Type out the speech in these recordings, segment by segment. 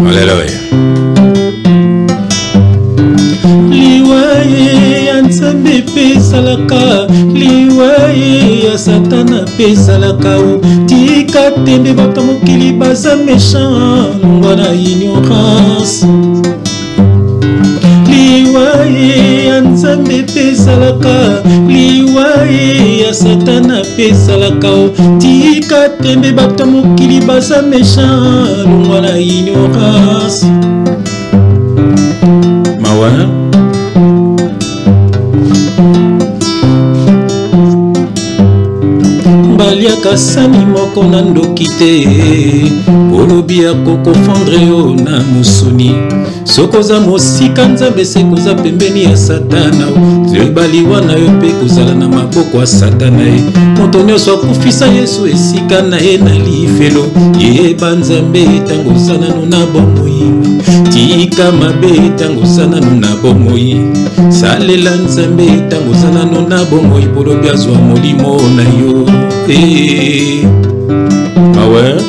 Alléluia. Liwa ye ya Nzambe mpe ezalaka, liwa ye ya Satana mpe ezalaka. O tika tembe, bato ya mokili baza méchant, longwa na ignorance. Liwa ye ya Nzambe mpe ezalaka, liwa ye ya Satana mpe ezalaka. O tika tembe, bato ya mokili baza méchant, longwa na ignorance. Mawa. Baliaka sani moko na ndoki te, olobi akokofondre yo na mosuni. Soki oza mosika Nzambe, seke oza pembeni ya Satana. Ebaliwa na yo mpe kozala na maboko ya Satana. Ye moto nyonso akufisa Yesu esika na ye na lifelo. Yeba Nzambe ntango oza nanu na bomoi, tika mabe ntango oza nanu na bomoi, salela Nzambe ntango oza nanu na bomoi, polobi azwa molimo na yo. Eh. Mawa.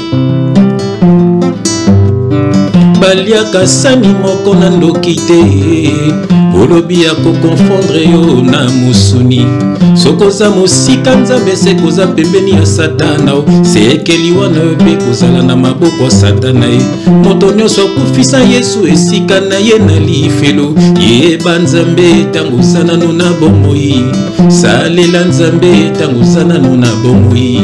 Baliaka sani moko na ndoki te, olobi ya kokonfondre yo na mosuni. Soki oza mosika Nzambe, seke oza pembeni ya Satana. Sekeli wana yo mpe kozala na maboko ya Satana. Ye moto nyonso akufisa Yesu esika na ye na lifelo. Yeba Nzambe ntango oza nanu na bomoi, salela Nzambe ntango oza nanu na bomoi,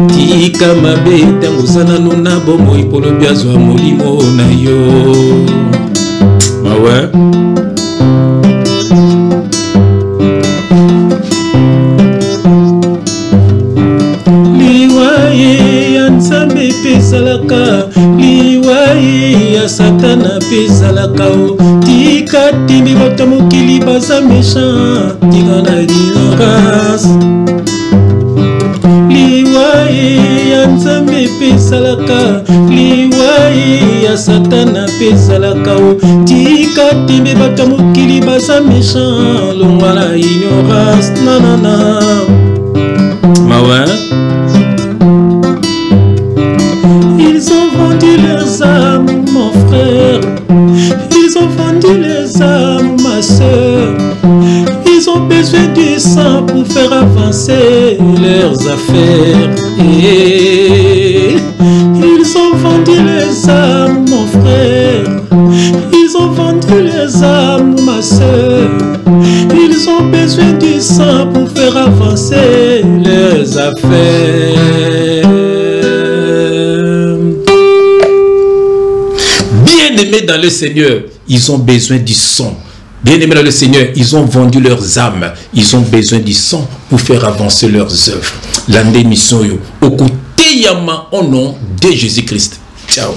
tika mabe ntango oza nanu na bomoi, polobi azwa molimo na yo. Mawa. Liwa ye ya Nzambe mpe ezalaka, liwa ye ya Satana mpe ezalaka. O tika timi, bato mokili baza méchant, tika na ignorance. Liwa ye ya Nzambe mpe ezalaka, liwa ye ya Satana mpe ezalaka. O tika tembe, bato ya mokili baza méchant, longwa na ignorance. Nanana. Mawa. Ils ont vendu leurs âmes, mon frère. Ils ont vendu leurs âmes, ma soeur. Ils ont besoin du sang pour faire avancer leurs affaires. Et ils ont vendu leurs âmes, mon frère. Ils ont vendu leurs âmes, ma soeur. Ils ont besoin du sang pour faire avancer leurs affaires. Bien-aimés dans le Seigneur, ils ont besoin du sang. Bien-aimés dans le Seigneur, ils ont vendu leurs âmes. Ils ont besoin du sang pour faire avancer leurs œuvres. L'année mission yo, okoteyama au nom de Jésus-Christ. Ciao.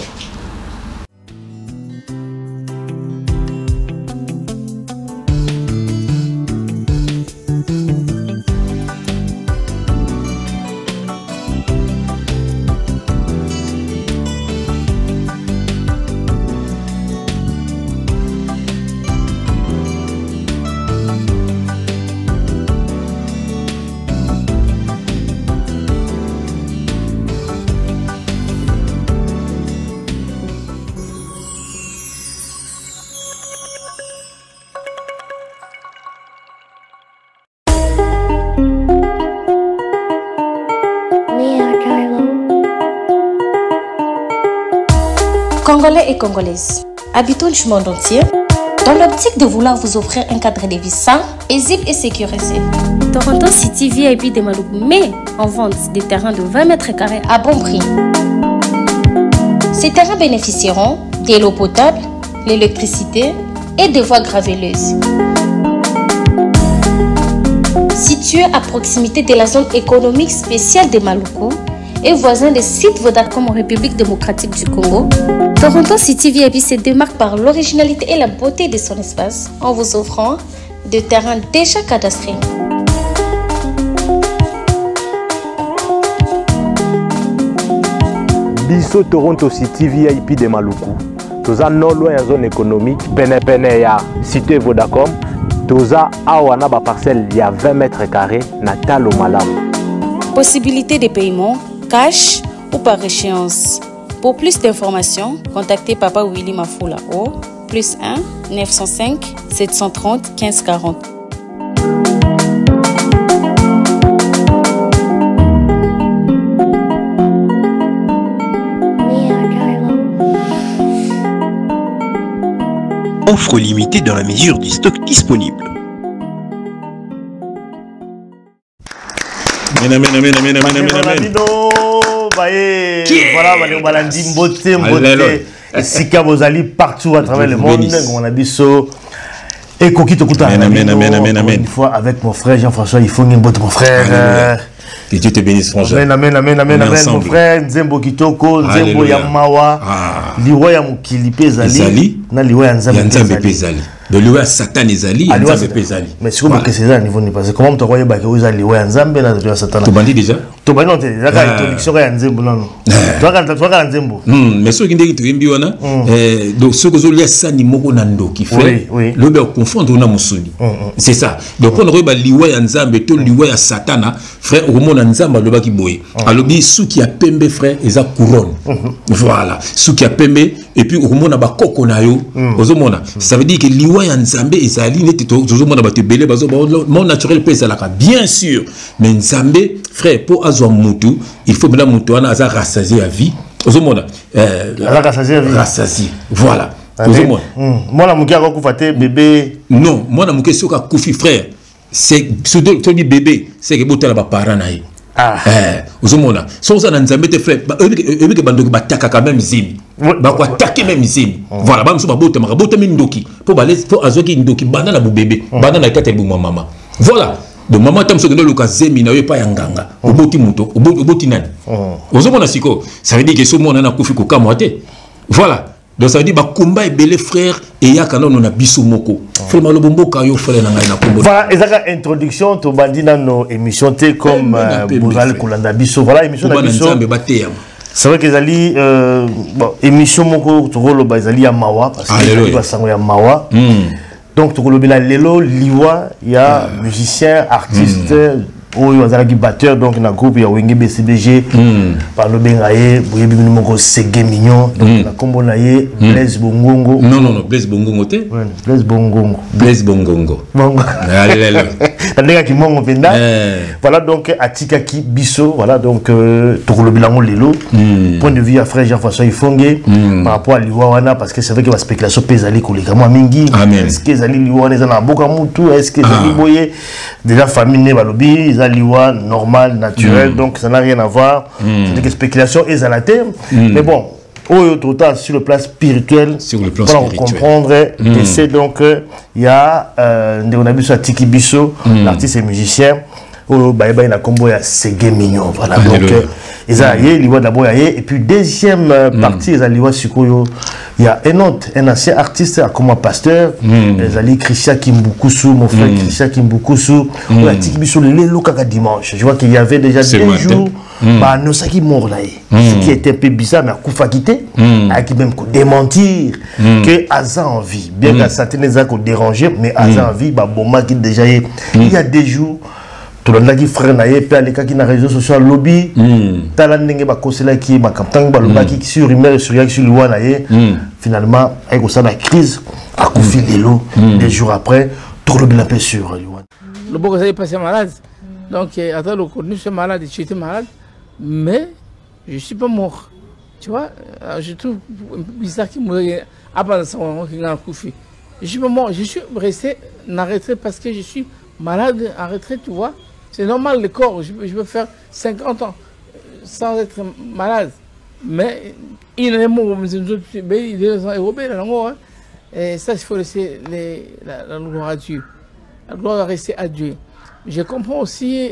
Congolais et Congolaises, habitants du monde entier, dans l'optique de vouloir vous offrir un cadre de vie sain, paisible et sécurisé, Toronto City VIP de Maluku met en vente des terrains de 20 mètres carrés à bon prix. Ces terrains bénéficieront de l'eau potable, l'électricité et des voies graveleuses. Situé à proximité de la zone économique spéciale de Maluku et voisin des sites Vodacom en République démocratique du Congo, Toronto City VIP se démarque par l'originalité et la beauté de son espace en vous offrant des terrains déjà cadastrés. Biso Toronto City VIP de Maluku, toza non loin ya zone économique, penepene ya cité Vodacom. Toza awa na baparcelle ya 20 mètres carrés na talo malamu. Possibilité de paiement. Cash ou par échéance. Pour plus d'informations, contactez Papa Willy Mafoula au plus 1 905 730 1540. Offre limitée dans la mesure du stock disponible. Amen, amen, amen, amen, amen, amen, amen. Baye, voilà, bandeko balandi mbote mbote esika bozali partout à travers le monde on a biso ekoki tokutana amen, amen, amen, amen. une fois avec mon frère Jean-François Ifongi mbote mon frère. Alléluia. Que Dieu te bénisse, frère. Amen, amen, amen, amen, amen, mon frère. Nzembo kitoko, nzembo ya mawa, ah. liwa ya mokili pe ezali, na liwa ya Nzambe pe ezali. Donc liwa ya Satan ezali, ya Nzambe pe ezali. Mais sikoyo bokese eza na niveau nini? Parce que comment moto akoyeba ke oyo eza liwa ya Nzambe na liwa ya Satana? Tobandi déjà? Tobandi nano te, eza kaka introduction kaka ya nzembo nano. Toyaka na nzembo. Mais soki ndenge toyembi wana, donc soki ozolia sani moko na ndoki, frère, lobi akoconfondre na mosuni. C'est ça. Donc mpona koyeba liwa ya Nzambe to liwa ya Satana, frère, okomona Nzambe alobaki boye. Alobi suki ya pembe, frère, eza couronne. Voilà, suki ya pembe, et puis okomona bakoko na yo, ozomona. Ça veut dire que liwa ya Nzambe ezali neti tozomona bato ebele bazo mort naturel mpe ezalaka bien sûr, mais Nzambe, frère, mpo azwa mutu, il faut bena mutu wana aza rassasié ya vie. Ozomona, aza rassasié ya vie, rassasié, voilà. Ozomona mwana moke akokufa te, bébé? Non, mwana moke soki akufi, frère, c'est soki bébé, c'est que botala baparent na ye. Ozomona, soki oza na Nzambe te, frère, oyebike bandoki batakaka même zemi, bakoatake même zemi. Voilà, bamosusu babotamaka botami ndoki mpo azwaki ndoki banda na bobebe, banda na kati ya libumu ya mama. Voilà. Donc mama, ata mosu okende oluka zemi na yo epai ya nganga, oboti moto, oboti nani? Ozomona sikoyo, ça veut dire que so mwana na akufi, kokamwa te. Voilà. Donc ça veut dire bakomba ebele, frère, eyaka nano na biso moko. Frère, maloba mboka yo, frère na ngai, na kombo. Voilà, ezaka introduction, tobandi nano émission te comme bozali kolanda biso. Voilà, émission na biso. Nzambe bateyama. C'est vrai qu'ezali bon, émission moko tokoloba ezali ya mawa, parce que ezali basango ya mawa. Donc tokolobela lelo liwa ya musicien, artiste oyo azalaki batteur donc na groupe ya Wenge BCBG, balobenga ye, boyebi bino moko, Sege Mignon. Donc na nkombo na ye Blaise Bongongo. Non, non, non, Blaise Bongongo te. Blaise Bongongo. Blaise Bongongo. Bongo na ndenge kimongo mpenza. Voilà, donc atikaki biso. Voilà, donc tokolobela yango lelo, point de vue ya frère Jean-François Ifonge par rapport à liwa wana, parce que c'est vrai que baspéculation mpe ezali koleka mwa mingi. Est ce que ezali liwa wana eza na boka mutu? Est ce que ezali boye? Déjà famille ne balobi eza liwa normal, naturel, donc ça n'a rien à voir. C'est que spéculation ezala te, mais bon, oyo total sur le plan spirituel, sur le plan pour comprendre décès donc il y a ndeko na biso atiki biso, l'artiste et musicien oyo bayebaki na nkombo ya Sege Mignon. Voilà, donc eza ye liwa d'abord ya ye, et puis deuxième partie eza liwa sikoyo ya un autre, un ancien artiste akoma pasteur, ezali Christian Kimbukusu, mon frère Christian Kimbukusu, oyo atiki biso lelo kaka dimanche. Je vois qu'il y avait déjà 2 jours baannonçaki mort na ye, ce qui était un peu bizarre, mais akufaki te, ayaki même kodémentir que aza en vie, bien que santé eza kodéranger, mais aza en vie. Babomaki déjà ye il y a 2 jours. Tolandaki frère na ye mpe alekaki na réseau social, alobi tala ndenge bakoselaki ye makambo ntango balobaki sur rumeur esuriaki sur liwa na ye. Finalement aye kosala crise, akufi lelo 2 jours après. Tolobela mpe sur liwa. Loboko ezali passé malade, donc ata lokoni suis malade, j'étais malade, mais je suis pas mort, tu vois. Je trouve un peu bizarre qu'il me apanza sango yango kinga nakufi. Je suis pas mort, je suis resté en retraite parce que je suis malade en retraite, tu vois. C'est normal, le corps, je peux faire 50 ans sans être malade. Mais il est mort, et ça, il faut laisser la gloire à Dieu. La gloire doit rester à Dieu. Je comprends aussi,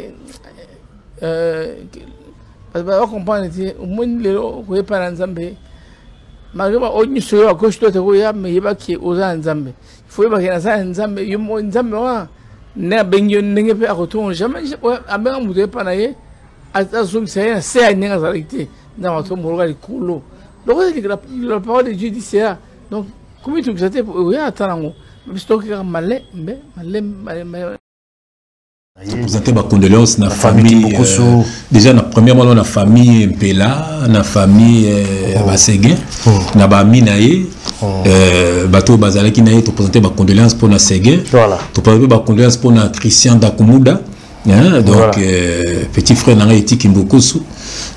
parce que comprendre, au moins, lelo, koyeba na Nzambe, malgré oyo nyonso oyo à gauche to te koya, mais yebaki oza na Nzambe. Il faut yebaki naza na Nzambe. Yo moko Nzambe wana nde abengi yo, ndenge mpe akotonga jamais abenga moto epa na ye, azongisa ye na se ya ndenge azalaki te. Nzambe atomboloka likolo. Donc la parole de Dieu dit cela. Donc komitungisa te, oya ata nango, biso tokekaka malembe malembe. Présenter ba condoléances na famille, déjà na premièrement na famille Mpela, na famille Baseguin, na ba ami na ye, bato bazalaki na ye. Toprésente ba condoléances pour na Seguin, toprésente ba condoléances pour na Christian Dakumuda, hein, donc voilà. Petit frère na ngai Etiki Mbokusu.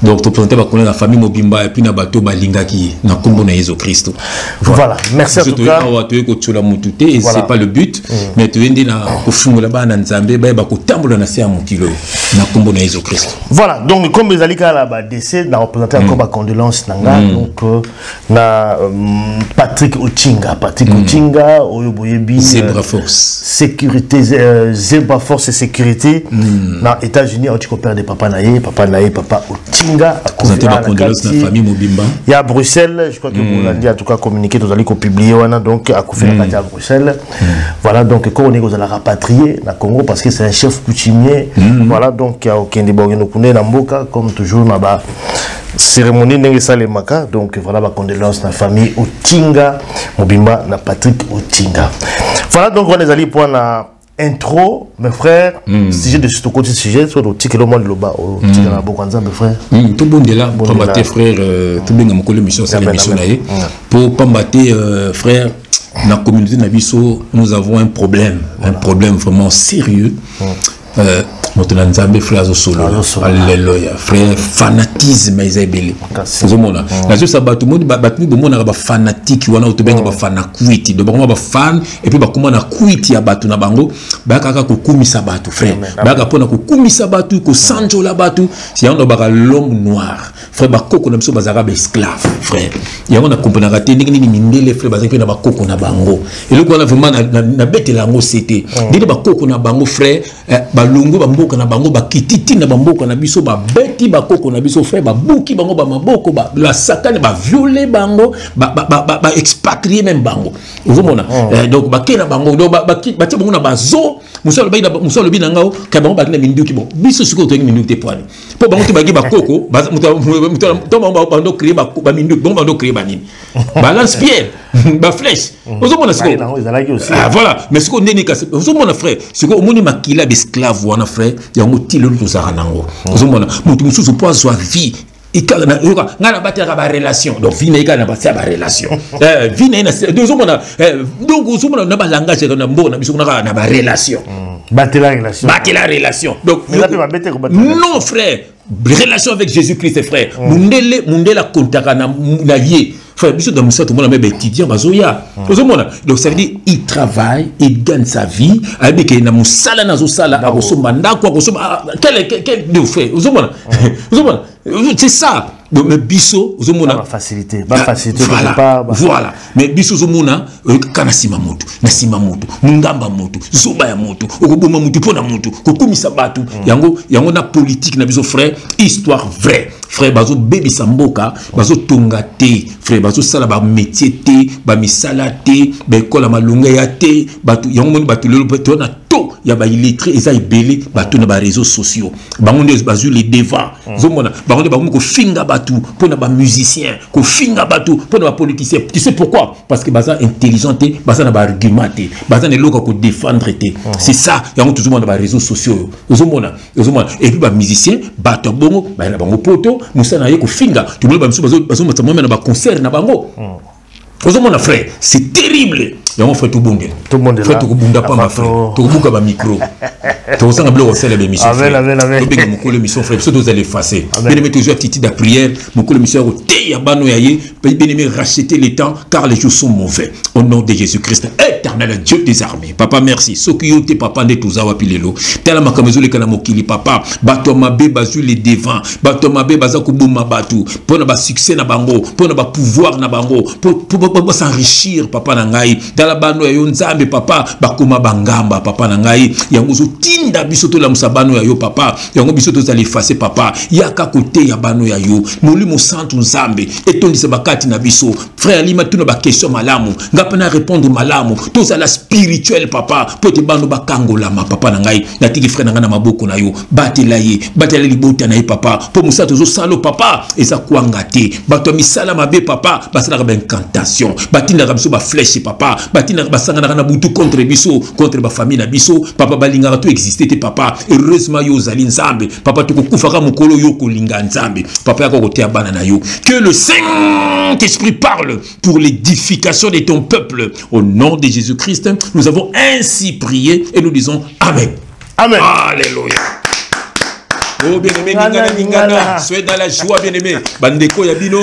Donc toprésente ba condoléances na famille mobimba et puis na bato balingaki ye na nkombo na Yesu Kristo. Voilà, merci en tout cas. Awa toye kotiola motu te et c'est pas le but, mais toye nde na kofungola bana Nzambe bayeba kotambola na se ya mokili oyo na nkombo na Yesu Kristo. Voilà, donc comme ezali kaka na badécès, na représente encore bacondoléance na nga, donc na Patrick Ochinga, Patrick Ochinga oyo boyebi, Zebra Force Sécurité, Zebra Force et Sécurité na États-Unis, auti koperdre papa na ye, papa na ye, papa Ochinga. Présenter bacondoléance na famille mobimba. Ya Bruxelles, je crois que bolandi en tout cas communiqué tozali kopublier wana. Donc akufi na kati ya Bruxelles. Voilà, donc ko oni kozala rapatrié na Congo parce que c'est un chef coutumier. Voilà, donc akokende, bakokende kunde na mboka comme toujours na ba cérémonie ndenge esalemaka. Donc voilà, bacondoléance na famille Otinga mobimba, na Patrick Otinga. Voilà, donc wana ezali mpo na intro, mes frères. Sujet de tokoti sujet so totikela mwa liloba otikala na boko ya Nzambe, frère. Tobondela, pamba te frère, tobenga mokolo émission asala émission na ye po pamba te, frère, na communauté na biso nous avons un problème, un problème vraiment sérieux. Moto na Nzambe, frère, azosolola. Alleluya, frère. Fanatisme eza ebele, ozomona nazosa bato moni, bato mingi bomonaka bafanatike wana oyo tobenga bafanakwiti. Donc bakoma bafan et puis bakoma na kwiti ya bato na bango, bayaka kaka kokumisa bato, frère, bayaka mpona kokumisa bato, kosanjola bato. Yango nalobaka l'homme noir, frère, bakoko na biso bazalaka baesclave, frère. Yango nakomprenaka te ndenge nini mindele, frère, bazalaki mpe na bakoko na bango. Eloko wana vraiment nabetela yango se te, ndenge bakoko na bango, frère, balongo bamboka na bango, bakiti ntina bamboka na biso, babeti bakoko na biso, frère, babuki bango bamaboko, basakani, baviole bango, baexpatrie même bango, ozomona. Donc bake na bango, donc batie bango na bazo. Mosu alobi na ngao ka bango baki na minduki. Bon, biso sikoyo toyengi minduki te poani mpo bango te baki bakoko to bango bando créer baminduki, bango bando créer banini, balance pierre, baflèche, ozomona sikoyo. Voilà, mais sikoyo ndeni kasi ozomona, frère, sikoyo omoni makila ya baesclave wana, frère, yango ti lelo tozalaka nango. Ozomona moto mosusu mpo azwa vie, yoka ngai nabatelaka barelation, donc vie na ye kaka na basi ya barelation, vie na ye ozomona. Donc ozomona na balangage na mboka na biso kuna kaka na barelation. Batela relation. Batela relation. Donc non, frère, relation avec Jésus-Christ, frère. Mundele, mundele akontaka na ye, frère. Biso dans mosala tomona me baétudiant bazoya, ozomona. Donc ça veut dire il travaille, il gagne sa vie, ayebi ke na mosala nazosala akosomba ndako, akosomba quel frère, ozomona, ozomona, c'est ça. Donc mais biso ozomona facilité, ba facilité. Voilà, voilà, mais biso ozomona kaka na nsima motu, na nsima motu, mongamba motu, zoba ya motu, okoboma motu mpo na motu, kokumisa bato. Yango, yango na politique na biso, frère, histoire vraie, frère, bazobebisa mboka, bazotonga te, frère, bazosala bamétier te, bamisala te, baekole malonga ya te. Bato yango moni bato lelo to na to ya baillettré eza ebele. Bato na baréseaux sociaux, bango nde bazwi les devants. Ozomona bango nde bakomi kofinga bato mpona bamusicien, kofinga bato mpona bapoliticien. Tu sais pourquoi? Parce que baza intelligent te, baza na baargument te, baza na eloko ya kodéfendre te. C'est ça, yango tozomona baréseaux sociaux oyo, ozomona, ozomona. Et puis bamusicien, bato ya bongo baya na bango poto, mosala na ye kofinga. Tomoni bamisusu bazomata mwame na baconcert na bango, ozomona, frère, c'est terrible. Yango, frère, tobondela, frère, tokobunda pamba, frère, tokobuka bamicro, tokosanga biloko kosala bémission. Tobenga mokolo émission, frère, biso tozala efface. Bien aimé, tozwi attitude ya prière. Mokolo émission ya koteya bano ya ye. Bien aimé, racheter les temps car les jours sont mauvais, au nom de Jésus Christ. Éternel Dieu des armées, papa, merci. Soki yo te, papa, nde toza wapi lelo? Tala makambo ezoleka na mokili, papa. Bato ya mabe bazwi les devants, bato ya mabe baza koboma bato mpo na basuccès na bango, mpo na bapouvoir na bango, mpo bas'enrichir. Papa na ngai, tala bano ya yo Nzambe, papa, bakoma bangamba. Papa na ngai, yango ozotinda biso tolamusa bano ya yo, papa. Yango biso tozala efface, papa. Yaka koteya bano ya yo. Molimo Santu Nzambe etondisa bakati na biso, frère. Alima tuna baquestion malamu, nga mpe na répondre malamu. Tozala spirituel, papa, mpo ete bano bakangolama. Papa na ngai, natiki frère na ngai na maboko na yo. Batela ye, batela libota na ye, papa, mpo mosala tozosala, papa, eza kwanga te. Bato ya misala mabe, papa, basalaka baincantation, batindaka biso baflèche, papa. Batinaka, basanganaka na butu contre biso, contre bafamille na biso, papa. Balingaka to existe te, papa. Heureusement yo ozali Nzambe, papa. Tokokufaka mokolo yo kolinga Nzambe, papa. Yaka koteya bana na yo. Que le Saint-Esprit parle pour l'édification de ton peuple. Au nom de Jésus-Christ, nous avons ainsi prié et nous disons amen. Amen. Alléluia. Oh bien-aimé, ningana, ningana, soyez dans la joie, bien-aimé. Bandeko ya bino,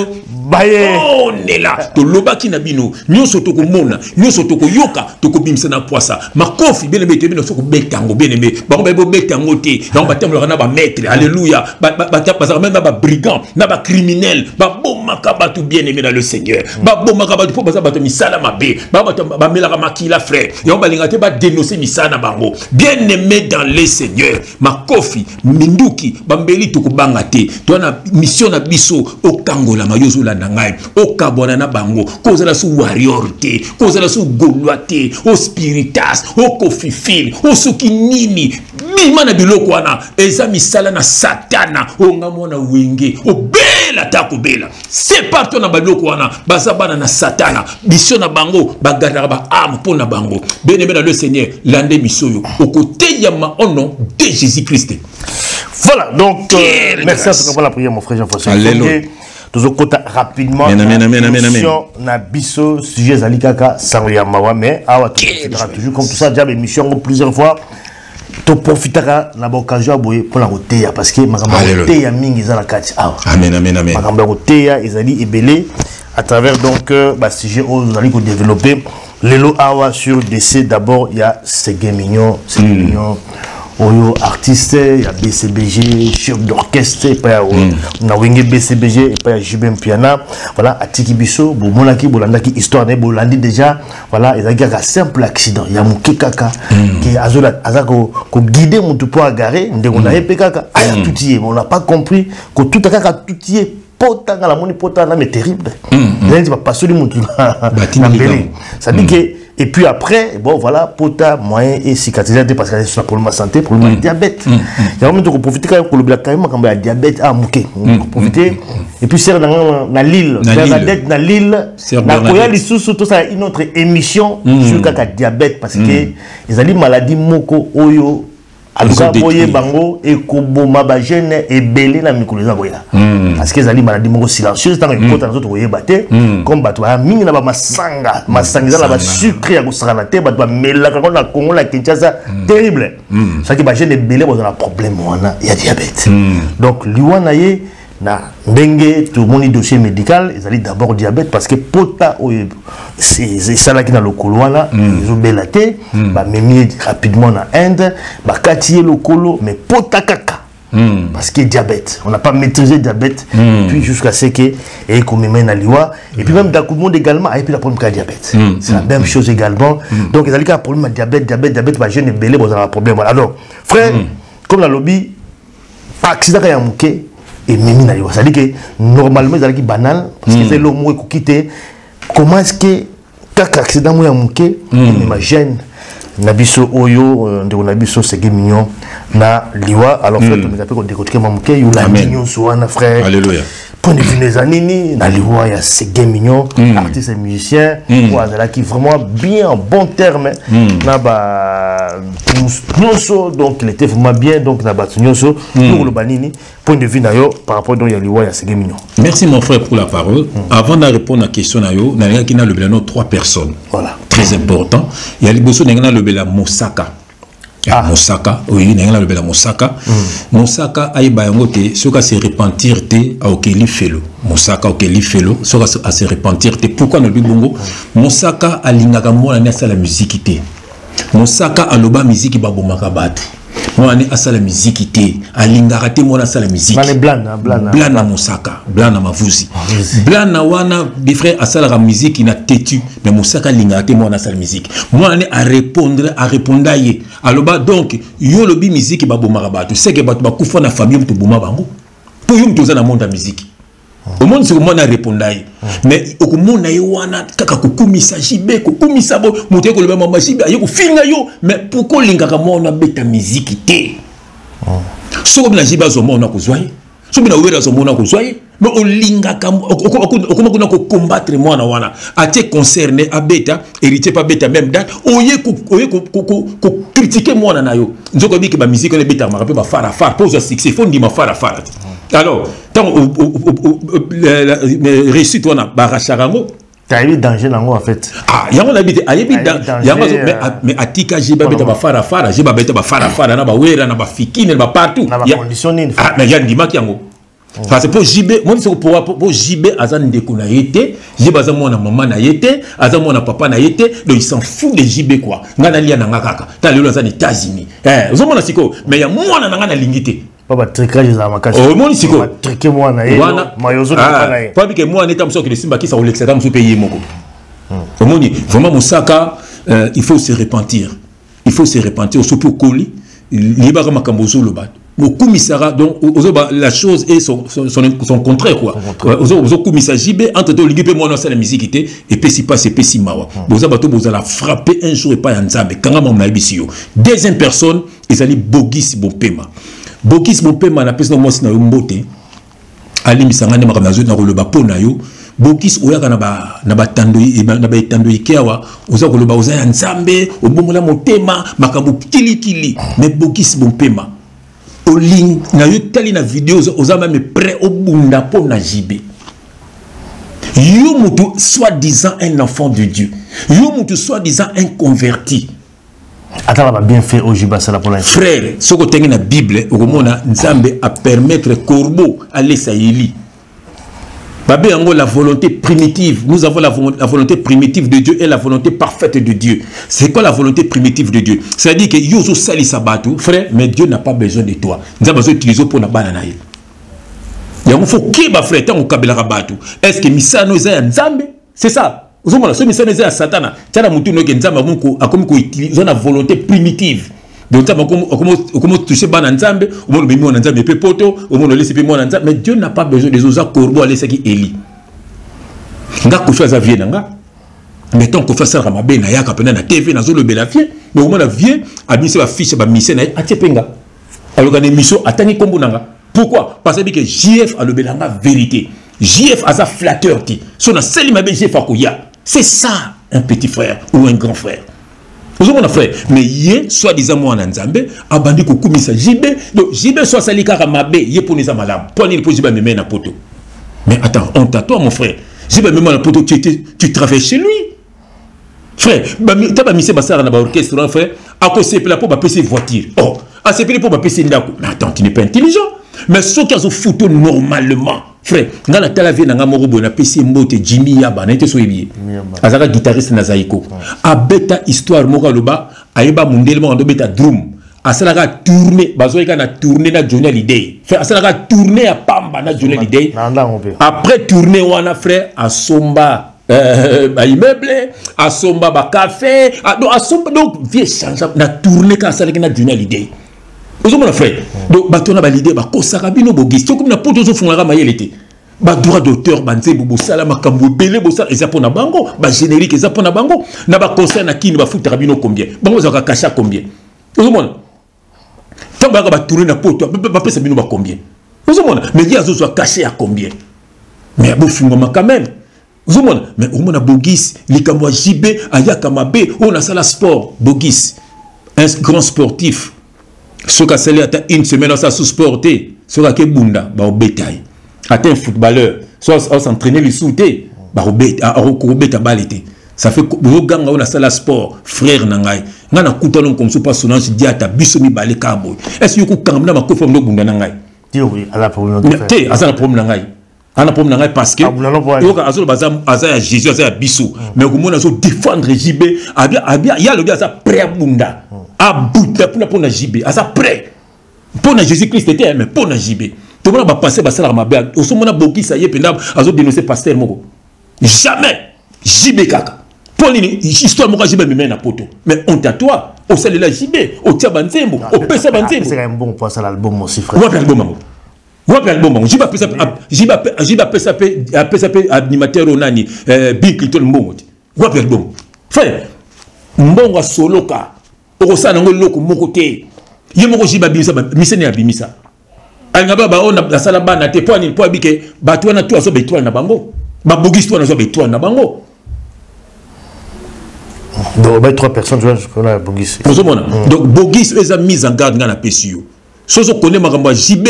baye. Onela tolobaki na bino nyonso, tokomona nyonso, tokoyoka, tokobimisa na poisa. Makofi, bien-aimé, toyebi na so kobeta yango, bien-aimé. Bango bayebi bobeta yango te. Yango batambolaka na bamaître, alléluia. Bazalaka même na babrigand, na bacriminel, babomaka bato, bien-aimé dans le Seigneur. Babomaka bato mpo baza bato misala mabe, bato bamelaka makila, frère. Yango balingaka te badénonce misala na bango. Bien-aimé dans le Seigneur, makofi, minduki, bambeli, tokobanga te. Toza na mission na biso. Okangolama, yo ozolanda ngai, okabwana na bango. Kozala su warrior te, kozala su Gaulois te, ospiritas, okofifile, osoki nini. Bima na biloko wana, eza misala na Satana. Onga mwana Wenge, obela ta kobela, sépare-toi na biloko wana. Baza bana na Satana. Biso na bango bagardaka baarme mpo na bango. Bien-aimé dans le Seigneur, lande mission oyo, okoteyama au nom de Jésus Christ. Voilà, donc merci à toi pour la prière, mon frère Jean-François. Alléluia. Tozokota rapidement. Amen, amen, amen, amen, amen. Na biso sujet ezali kaka sango ya mawa, mais awa toprofitaka toujours comme tout ça déjà émission yango plusieurs fois, toprofitaka na baoccasion ya boye mpona koteya, parce que makambo ya koteya mingi eza na kati awa. Amen, amen, amen. Makambo ya koteya ezali ebele à travers donc basujet oyo ozali kodévelopper lelo awa sur décès d'abord ya Seguin Mignon. Seguin Mignon oyo artiste ya BCBG, chef d'orchestre epai ya na Wenge BCBG, epai ya JB Mpiana. Voilà, atiki biso. Bomonaki, bolandaki histoire na ye, bolandi déjà. Voilà, ezalaki kaka simple accident ya moke kaka ke aza koguide motu mpo agare ndeko na ye mpe kaka aya tuti ye. On n'a pas compris kotuta kaka tuti ye, pota nga namoni pota wana, mais terrible, eza neti bapasoli motu na mbele. C'est-à-dire que, et puis après, bon voilà, pota moyen et cicatriser parce que c'est un problème de santé, problème de diabète. Yango mpe tokoprofite kaka kolobela quand même makambo ya diabète a moke, koprofite. Et puis sœur na na Lille, Bernadette na Lille, nakoya lisusu tosala une autre émission sur kaka diabète, parce que ezali maladie moko oyo aluka boyeba bango ekoboma bajeune ebele na mikolo eza koya, parce que ezali maladie moko silencieuse. Ntango ekota na nzoto, koyeba te. Comme bato baya mingi na bamasanga, masanga eza na basucre ya kosakana te, bato bamelaka ngo na Congo, na Kinshasa, terrible. Soki bajeune ebele bazala problème wana ya diabète. Donc liwa na ye, na ndenge tomoni dossier médical, ezali d'abord diabète, parce que pota oyo esalaki na lokolo wana ezobela te. Bamemi ye rapidement na Inde, bakati ye lokolo, mais pota kaka, parce que diabète, on n'a pas maîtrisé diabète. Puis jusqu'à ce que et komema na liwa. Et puis même dans le monde également et puis la problème diabète, c'est la même chose également. Donc ezali kaka problème ya diabète, diabète, diabète. Bajeune ebele bozala na problème. Voilà, alors frère, comme nalobi, accident ya moke ememi na liwa, c'est-à-dire que normalement ezalaki banal, parce que eza eloko moko ekoki te. Comment est-ce que kaka accident moko ya moke emema jeune na biso oyo, ndeko na biso Seguin Mignon, na liwa? Alors frère, tomeka mpe kodécortiquer mwa moke. Yolandi nyonso wana, frère. Alléluia. Point de vue eza nini na liwa ya Seguin Mignon, artiste et musicien oyo azalaki vraiment bien en bon terme na ba nyonso? Donc il était vraiment bien donc na bato nyonso. Koloba nini, point de vue na yo par rapport donc ya liwa ya Seguin Mignon? Merci, mon frère, pour la parole. Avant de répondre à la question na yo, nalingaki nalobela no trois personnes. Voilà. Très important. Ya liboso, ndenge nalobela Mosaka. Ah. Mosaka, oui, ndenge nalobela Mosaka. Mosaka ayeba yango te, soki ase repentir te, aokeli felo. Mosaka aokeli felo soki ase repentir te. Pourquoi nalobi bongo? Mosaka alingaka mwana ne asala miziki te. Mosaka aloba miziki babomaka bato, mwana ne asala miziki te. Alingaka te mwana asala miziki. Blana, Blana. Blana Mosaka, Blana Mavuzi, Blana wana bifrère asalaka miziki na têtu, mais Mosaka alingaka te mwana asala miziki. Mwana ne arépondre, aréponda ye, aloba: donc yo olobi miziki babomaka bato, seke bato bakufa na famille, moto boma bango, mpo yo moto oza na monde ya miziki. Omoni siko mwana areponda ye, mais okomona ye wana kaka kokumisa JB, kokumisa bo moto ye, koloba mama JB aye kofinga yo. Mais pourquoi olingaka mwana abeta miziki te? Soki obina JB azwa mwana, akozwa ye. Soki na Wera azomona kozwa ye, mais olingaka okoma kuna kocombattre mwana wana, atie concert ne abeta, Héritier pa abeta même date, oye kocritiquer mwana na yo. Nzoko oyebi ke bamusike wana ebetamaka mpe bafarafara mpo ozwa succès, fo ndima farafara te. Alors ntango réussite wana barachaka yango. Ayebi danger nango en fait. Ah, yango nayebi te, ayebi yango, mais atika JB abeta bafarafara, JB abeta bafarafara na bawera na bafikine na bapartout. Na bacondition nini? Ah, mais ya ndimaki yango parce que mpo JB moni soko po JB aza ndeko na ye te, JB aza mwana mama na ye te, aza mwana papa na ye te, donc il s'en fout de JB quoi. Nga nalia na nga kaka ta lelo aza na États-Unis, ozomona sikoyo, mais ya mwana na nga nalingi te. Pa batricage ezala makasi. Omoni sikoyo. Batriquer mwana ye mayozo na ye. Po abike mwana eta mosu akende simba kisa kolekisa ta mosu mpe ye moko. Omoni vraiment mosaka, il faut se repentir, il faut se repentir. Soki okoli, yebaka makambo ozoloba, okumisaka, donc ozoba la chose et son contraire quoi. Ozokumisa JB, entre te olingi mpe mwana osala musique te, epesi mpasi, epesi mawa. Boza bato bozala frappé un jour epai ya Nzambe. Kanga mamu nayebisi yo. Deuxième personne ezali Bogisi Bompema. Bogisi Bompema, napesi na mwasi na yo mbote, alimbisa ngai nde makambo nazoi na koloba mpo na yo. Bogisi, oyaka na baetando eke awa, oza koloba oza ya Nzambe, obongola motema, makambo kilikili, mais Bogisi Bompema, oling na yo tali na video, oza même prêt obunda mpo na JB. Yo mutu soi-disant un enfant de Dieu, yo mutu soi-disant un converti. Atala ba bienfait oyo JB asala mpona. Frère, soki otangi na Bible, okomona Nzambe apermettre corbeau alesa Eli. Babe yango la volonté primitive. Nous avons la volonté primitive de Dieu et la volonté parfaite de Dieu. C'est quoi la volonté primitive de Dieu? C'est-à-dire que yo ozosalisa bato, frère, mais Dieu n'a pas besoin de toi. Nzambe azoutiliser mpo na bana na ye. Yango fo keba, frère, ntango okabelaka bato. Est-ce que misano eza ya Nzambe? C'est ça. Ozomona so misano eza ya Satana, tia na mutu noke Nzambe akomi koutiliser na volonté primitive. Donc Nzambe akomi toucher bana Nzambe, omona omemi mwana Nzambe mpe poto, omona olesi mpe mwana Nzambe, mais Dieu n'a pas besoin des oza corbeau alesaki Eli. Nga Kofi aza vie na nga. Mais tant Kofi asalaka mabe na yaka mpena na TV nazolobela vie, mais omona vie abimisi bafiche bamise na ye atie mpe nga. Aloka na émission atangi nkombo na nga. Pourquoi? Parce que JF alobela nga vérité. JF aza flatteur te. So nasali mabe, JF akoya. C'est ça un petit frère ou un grand frère. Ozomona frère, mais ye soi-disant mwana Nzambe abandi kokumisa JB. Donc JB so asali kaka mabe, ye mpona eza malamu. Mpo nini? Mpo JB ameme na poto. Mais attends, honte à toi mon frère. JB ameme na poto, tu travailles chez lui. Frère, ta bamise basalaka na baorchestre wana, frère, akosepela mpo bapesi voiture. Oh, asepeli mpo bapesi ndako. Mais attends, tu n'es pas intelligent. Mais soki azofuto normalement, frère, nga natala vie na nga moko boye, napesi ye mbote, Jimmy Yaba, naye te so oyebi ye. Azalaka guitariste na Zaiko. Abeta histoire moko, aloba ayeba mondele moko andobeta drum, asalaka tourne, bazwaki kaka na tourne na Johnny Hallyday. Frère, asalaka tourne ya pamba na Johnny Hallyday. Après tourne wana, frère, asomba baimmeuble, asomba bacafé, donc asomba, donc vie change na tourne kaka asalaki na Johnny Hallyday. Ozomona frère, donc bato wana baleader bakosaka bino. Bogisi soki na poto ozofungolaka mayele te. Badroit d'auteur, banzembo bosala, makambo ebele bosala eza mpo na bango, bagénérique eza mpo na bango. Na baconcert na kini bafutaka bino combien? Bango bazalaka cachet combien? Ozomona ntango bayaka batourne na poto, bapesa bino bacombien? Ozomona, mais ye azozwa cachet ya combien? Mais bofungwama quand même. Ozomona, mais omona Bogis, likambo ya JB, ayaka mabe oyo nasala sport. Bogis, un grand sportif, soki asali ata une semaine asala su sport te, soki akebunda baobeta ye. Ata un footballeur so asentraîne lisusu te, akobeta bale te. Ça fait bozoganga oyo nasala sport. Frère na ngai, ngai nakutana mokomso mpa Solange Diata, biso mibale kaka boye. Est ce yo kokanga na makofi ndo obunda na ngai te? Aza na problème na ngai, ana problème na ngai parce que yoka azoloba aza ya Jésus, aza ya biso, mais okomona azodéfendre JB. Ye alobi aza prêt abunda, abuta mpona JB, aza prêt mpo na Jésus Christ te, mais mpo na JB. Tomona bapaster basalaka mabe, osomona Bokisa ye mpenza azodénonce pasteur moko, jamais JB kaka. Mpo nini? Histoire moko JB amemai na poto. Mais honte à toi, osalela JB, otia banzembo, opesa banzembo. Wapi album yango? Wapi album yango? JB apesa, JB apesa mpe animateur oyo nani, Bill Clinton mbongo te. Wapi album? Frère, mbongo asoloka, okosala nango eloko moko te. Ye moko JB abimisa misene, abimisa. Alinga ba baoyo nasala bana te. Mpo nini? Mpo abi ke bato wana tu azwa baetoile na bango, babogisi wana azwa baetoile na bango. Donc ba trois personnes wana bogisi. Ozomona? Donc bogisi oyo eza mise en garde. Ngai napesi yo, soki ozokonde makambo ya JB,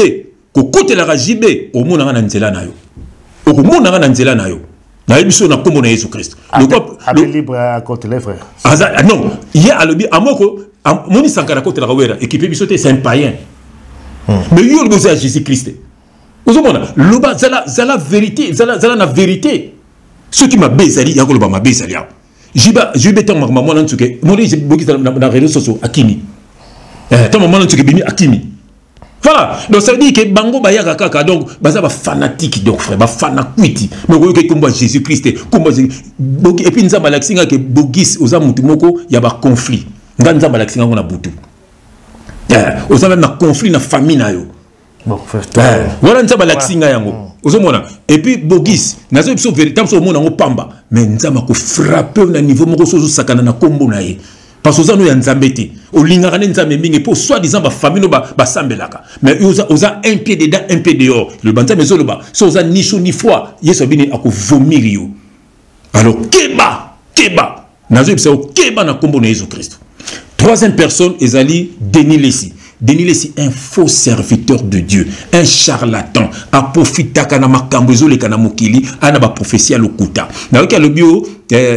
kokotelaka JB, omonanga na nzela na yo, okomonanga na nzela na yo. Nayebi so na nkombo na Yesu Kristo. Libre akotela, frère. Aza non, ye alobi amoko moni Sankara akotelaka Wera, équipe biso te, c'est un païen. Mais yo olobi oza ya Jésus Christ. Ozomona, loba, zala, zala vérité, zala, zala na vérité. Soki mabe ezali, ya koloba mabe ezali awa. Jiba jibe, ntango makambo mwana nsuke moni bokisa na réseau sociaux, akimi. Ntango mwana nsuke bimi, akimi. Voilà, donc ça veut dire que bango bayaka kaka, donc baza ba fanatique. Donc frère, ba fanakwiti. Mais oyoki kombo ya Jésus Christ, kombo et puis Nzambe alakisi nga ke bogis oza mutu moko ya ba conflit. Nga Nzambe alakisi nga ngo na butu. Oza même na conflit na famille na yo. Bon, wana Nzambe alakisi nga yango. Ozomona? Et puis bogis, nazo biso véritable so omona yango pamba, mais Nzambe akofrappe na niveau moko so ozosakana na kombo na ye, parce que oza no ya Nzambe te. Olingaka nde Nzambe mingi mpo soi disant bafamille no basambelaka, mais oza, oza un pied dedans, un pied dehors. Loba Nzambe ezoloba so oza ni chaud ni froid, Yesu abini akovomir yo. Alors keba, keba, nazoyebisa yo, keba na nkombo na Yesu Kristo. Troisième personne ezali Denis Lesi. Denis Lesi, un faux serviteur de Dieu, un charlatan, aprofitaka na makambo ezoleka na mokili, ana baprophétie ya lokuta. Nayoki alobi o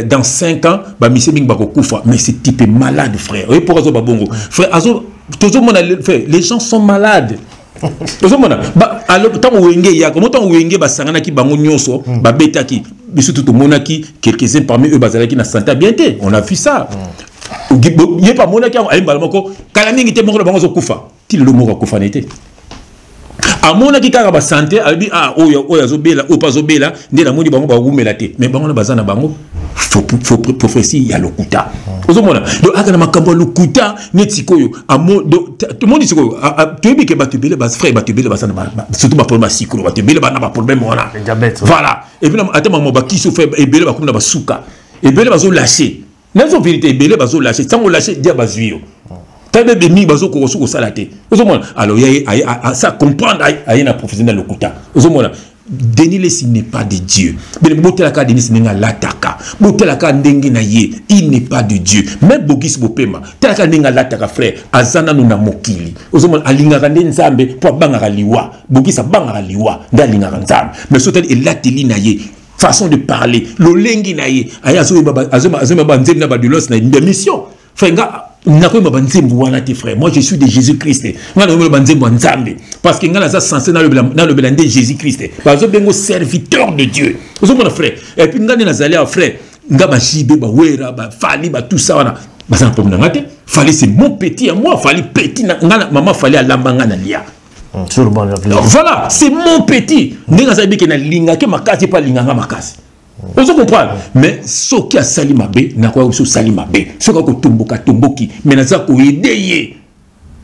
dans 5 ans bamise mingi bakokufa. Mais ce type est malade, frère. Oye pourquoi azoba bongo, frère? Azo tozomona, frère, les gens sont malades. Ozomona, ntango Wenge eyaka mo, ntango Wenge basanganaki bango nyonso, babetaki biso tu, tomonaki quelques-uns parmi eux bazalaki na santé bien te. On a vu ça. Ye mpe amonaki yango, ayembala moko kala mingi te, moko na bango azokufa. Ti lelo moko akufa ne te. Amonaki kaka basanté, alobi: ah, oyo oyo azobela, oyo mpe azobela. Nde namoni bango bawumela te, mais bango na baza na bango prophétie ya lokuta. Ozomona? Donc aka na makambo ya lokuta neti sikoyo. Tomoni sikoyo, toyebi ke bato ebele, frère, bato ebele baza, surtout baproblème ya sikolo, bato ebele bana baproblème wana. Voilà. Et puis ata makambo bakisi, frère, ebele bakomi na basuka, ebele bazolâche. Nazo vérité, ebele bazolâche. Ntango olâche dia, bazwi yo tabe mingi bazokoka soki kosala te. Ozomona? Alors ye ça comprendre, aye na prophétie na lokuta. Ozomona, Denis Lesi n'est pas de Dieu. Botelaka Denis ndenge alataka, botelaka ndenge na ye, il n'est pas de Dieu. Même Bogis Bopema, telaka ndenge alataka, frère, aza nanu na mokili. Ozomona, alingaka nde Nzambe mpo abangaka liwa. Bogis abangaka liwa, nde alingaka Nzambe. Mais so tali elateli na ye, façon de parler, lolengi na ye, aye azoyeba banzembo na badulos na émission. Frère, nga nakoyeba banzembo wana te. Frère, moi je suis de Jésus Christ. Nga nakoyeba banzembo ya Nzambe parce que nga naza censé nalobela nde Jésus Christ. Bazobengo serviteur de Dieu. Ozomona, frère? Et puis nga nde nazali awa, frère, nga baJB, baWera, baFally, batusa wana baza na problème na nga te. Fally, c'est mon petit à moi. Fally, petit nga, mama Fally alamba nga na lia. Voilà, c'est mon petit. Ndenge azali bike, nalingaki makasi mpo alinganga makasi. Ozo comprendre? Mais soki asali mabe, nakoya biso osali mabe. Soki akotomboka, tomboki, mais naza koaider ye.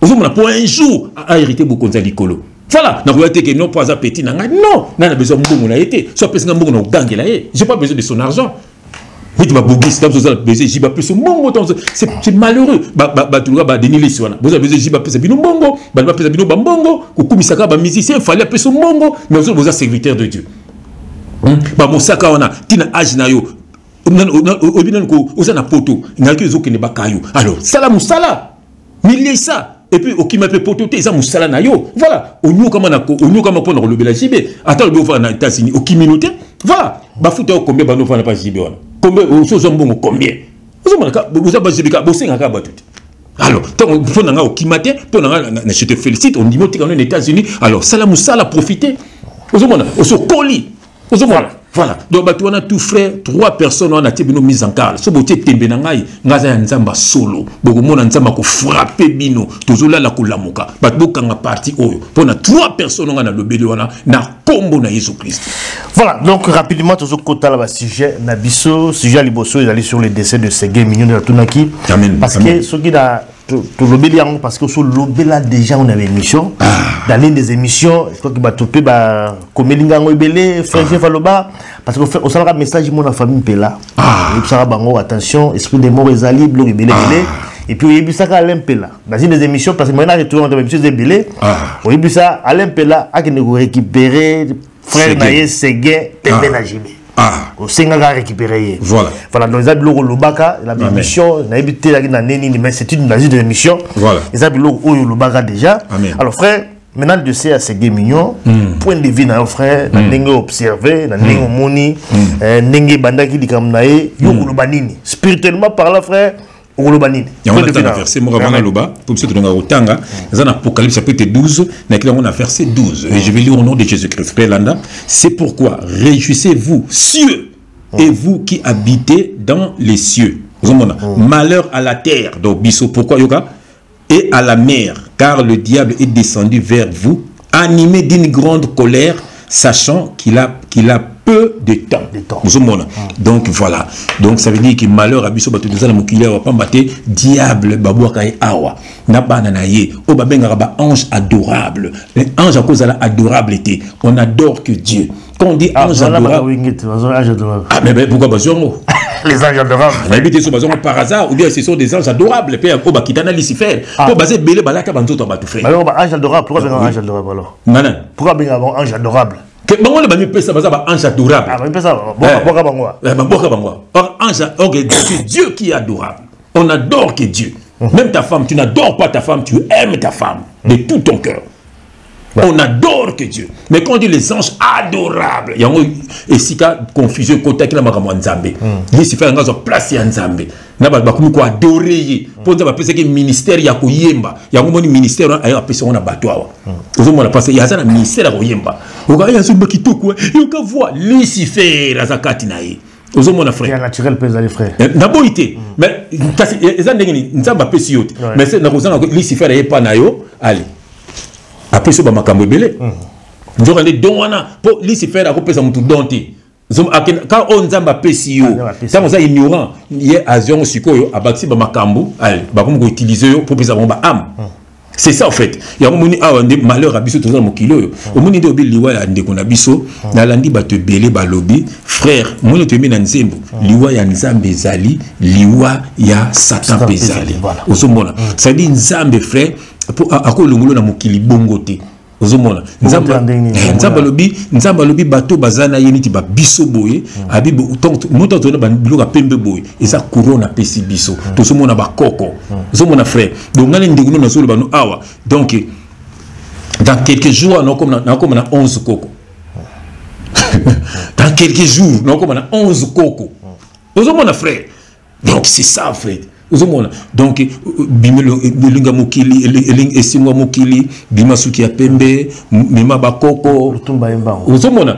Ozomona? Mpo un jour ahérité bokonzi ya likolo. Voilà, nakoya te ke non, mpo aza petit na ngai. Non, ngai na besoin mbongo na ye te. So apesi nga mbongo, na kogangela ye. J'ai pas besoin de son argent. Neti babogisi, ntango ozala besoin JB apesa mbongo, c'est malheureux. Bato luka baDenis Lesi wana, bozala besoin JB apesa bino mbongo, bato bapesa bino bambongo, kokumisaka bamusicien, Fally apesa mbongo, mais ozo boza serviteur de Dieu. Bamosaka wana ntina age na yo, oyebi nanu oza na poto, nayaki ezokende bakayo. Alors sala mosala, milesa, et puis okima mpe poto te, eza mosala na yo. Voilà, onyokama mpona kolobela JB. Ata olobi ofanda na États-Unis, okimino te. Voilà, bafuta yo combien? Bando ofanda pa JB wana, combien? Oso ozwa mbongo combien? Ozomona, oza baJB kaka, bosengaka bato te. Alors ntango mpo na ngai okima te, mpo na ngai je te félicite. Ondimi otika no na États-Unis, alors sala mosala, profite. Ozomona, osokoli. Ozomona? Voilà, donc bato wana tout, frère, trois personnes wana tie bino mise en garde. So botie tembe na ngai, ngai aza ya Nzambe solo. Bokomona Nzambe akofrappe bino. Tozolala kolamuka, bato bokanga parti oyo mpo na trois personnes ngai nalobeli wana na nkombo na Yesu Kristo. Voilà, donc rapidement tozokotala basujet na biso. Sujet ya liboso ezali sur le décès de Seguin Mignon de la Tunaki. Amen. Parce que soki na Tolobeli yango parce que osolobela déjà on avait émission dans l'une des émissions, je crois que bato mpe bakomeli nga yango ebele, frère Jeff aloba, parce que osalaka message mo na famille Mpela, oyebisaka bango attention, esprit de mort ezali, biloko ebele ebele. Et puis oyebisaka Alain Mpela dans une des émissions, parce que moyen na retour dans émission ebele, oyebisa Alain Mpela akende korécupérer frère na ye Seguin pembe na JB. Osengaka récupérer ye. Voilà, donc eza biloko olobaka na émission, nayebi te ezalaki na nde nini, mais c'est une dans une émission. Eza biloko oyo olobaka déjà. Alors frère, maintenant le dossier ya Seguin Mignon, point de vue na yo frère, na ndenge observé, na ndenge omoni, ndenge ebandaki likambo na ye, yo koloba nini spirituellement parlant, frère, okoloba nini? Yango natanga verset moko avant naloba, po biso tolonga kotanga. Eza na Apocalypse chapitre 12, nakili yango na verset 12, et je vais lire au nom de Jésus-Christ. Frère landa: c'est pourquoi réjouissez-vous, cieux, et vous qui habitez dans les cieux. Ozomona, malheur à la terre, donc biso, pourquoi, yoka, et à la mer, car le diable est descendu vers vous, animé d'une grande colère, sachant qu'il a peu de temps. Ozomona, donc voilà, donc ça veut dire que malheur à biso bato toza na mokili awa, pamba te diable babwaka ye awa na bana na ye oyo babengaka ba ange adorable. Ange akozala adorable te, on adore que Dieu. Quand on dit ange adorable, ah mais pourquoi bazwi yango? Les anges adorables. Nayebi te so bazwi yango par hasard ou bien ce sont des anges adorables mpe oyo bakita na Lucifer, mpo baza ebele balata banzoto ya bato, frère. Ange adorable, pourquoi benga ange adorable alors? Nana? Pourquoi benga ange adorable? Bango nde bamipesa baza ba ange adorable. Babwaka bango. Babwaka bango. Or ange, or c'est Dieu qui est adorable, on adore que Dieu. Même ta femme, tu n'adores pas ta femme, tu aimes ta femme de tout ton cœur. On adore que Dieu. Mais quand on dit les anges adorables, yango esika confusion ekotaki na makambo ya Nzambe. Lucifer yango azwa place ya Nzambe. Na bato bakomi koadorer ye. Mpo Nzambe apesaki ministère ya koyemba. Yango moni ministère wana ayo apesi yango na bato awa. Ozomona, parce que aza na ministère ya koyemba. Oka azomba kitoko, yoka voix, Lucifer aza kati na ye. Ozomona frère. Naturel mpe ezali, frère. Naboyi te, mais kasi eza ndenge nini Nzambe apesi yo te, mais nakozanga Lucifer aye pa na yo, ale apesi yo bamakambo ebele, nzoka nde don wana, mpo Lucifer akopesa motu don te ka oyo Nzambe apesi yo. Ntango oza ignorant, ye azwi yango sikoyo, abakisi bamakambo, ale bakomi koutiliser yo mpo opesa bango baâme. C'est ça en fait. Yango moni awa nde malheur ya biso toza na mokili oyo. Omoni nde obi liwa ya ndeko na biso, nalandi bato ebele balobi, frère, moni toyembi na nzembo, liwa ya Nzambe ezali, liwa ya Satan mpe ezali. Ozomona, c'est-à-dire Nzambe, frère, akolongolo na mokili bongo te. Ozomona, Nzambe alobi, Nzambe alobi bato baza na ye neti babiso boye, abi moto azona biloko ya pembe boye, eza couronne apesi biso. Tozomona bakoko, ozomona frère. Donc ngai ndeko no nazoloba no awa, donc dans quelques jours nakoma na 11 koko. Dans quelques jours nakoma na 11 koko. Ozomona frère, donc c'est ça frère. Ozomona, donc elinga mokili, esimwa mokili, bima suki ya pembe, mema bakoko. Ozomona,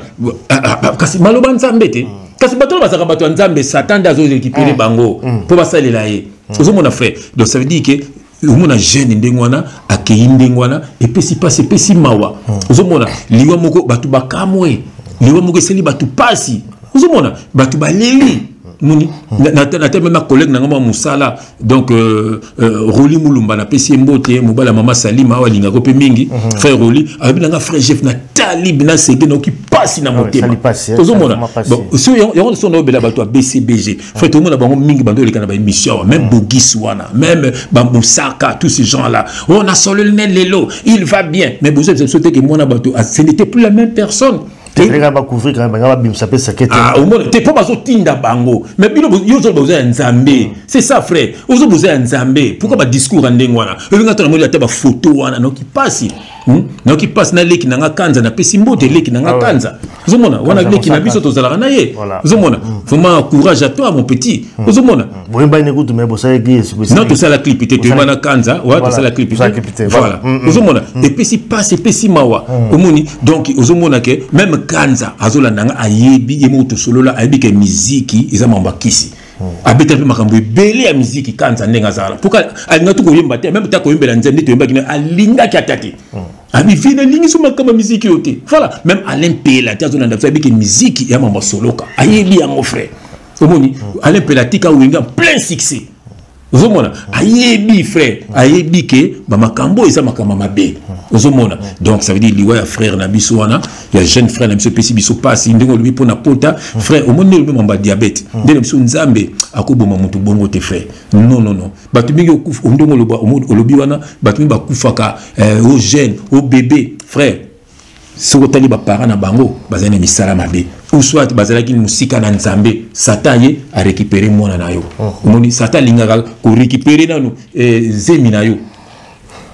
kasi maloba Nzambe te, kasi bato oyo bazalaka bato ya Nzambe, Satan nde azorécupérer bango mpo basalela ye. Ozomona frère, donc ça veut dire que omona jeune ndenge wana akei ndenge wana, epesi mpasi, epesi mawa. Ozomona liwa moko bato bakamwe, liwa moko esali bato mpasi. Ozomona bato baleli moni nateme ma collègue na nga mwa mosala, donc Roli Mulumba, napesi ye mbote, mobali ya mama Salima awa, alingako mpe mingi. Frère Roli alobi na nga: frère Jeff, natali na sege, naoki mpasi na motema. Tozomona yango so naobela bato ya BCBG, frère, tomona bango mingi bando oleka na baémission awa, même Bogis wana, même bamosaka, tous ces gens là on a sololi ne lelo, il va bien, mais bozo biso te ke mwana bato, ce n'était plus la même personne. Te, mpo bazotinda bango, mais bino yo ozoloba oza ya Nzambe, c'est ça frère, ozoba oza ya Nzambe, pourquoi badiscours ya ndenge wana? Olinga to namoni ata bafoto wana, naoki pasi, naoki pasi. Naleki na nga Kanza, napesi mbote eleki na nga Kanza. Ozomona wana leki na biso, tozalaka na ye. Ozomona, vraiment courage à toi mon petit. Ozomona, non, tosala clip te, toyeba na Kanza wa tosala clip te. Voilà, ozomona epesi pasi, epesi mawa. Omoni, donc ozomona ke même Kanza azolanda nga, ayebi ye moko, tosolola, ayebi ke miziki eza mambo ya kisi, abeta mpe makambo ebele ya miziki. Kanza ndenge azala, pourquoi alinga to koyemba te? Même ta koyembela Nzambe nde toyembaki, alingaki ata te. Abi vie nalingi so makambo ya miziki oyo te. Voilà, même Alain Pela te azolanda biso, ayebi ke miziki ya mambo asoloka, ayebi yango frère. Omoni Alain Pela atika Wenge plein succès. Ozomona, ayebi frère, ayebi ke bamakambo eza makambo mabe. Ozomona, donc ça veut dire liwa ya frère na biso wana, ya jeune frère na biso, epesi biso pasi. Ndenge olobi mpona pota, frère, omoni ndenge olobi mambo ya diabète, nde na biso Nzambe akoboma motu bongo te, frère. Non, non, non. Bato mingi, ndenge olobi wana, bato mingi bakufaka au jeune, au bébé, frère. Soki otali baparent na bango, bazali na misala mabe ou soit bazalaki mosika na Nzambe, Satan ye arécupérer mwana na yo. Omoni, Satan alingaka korécupérer nanu zemi na yo.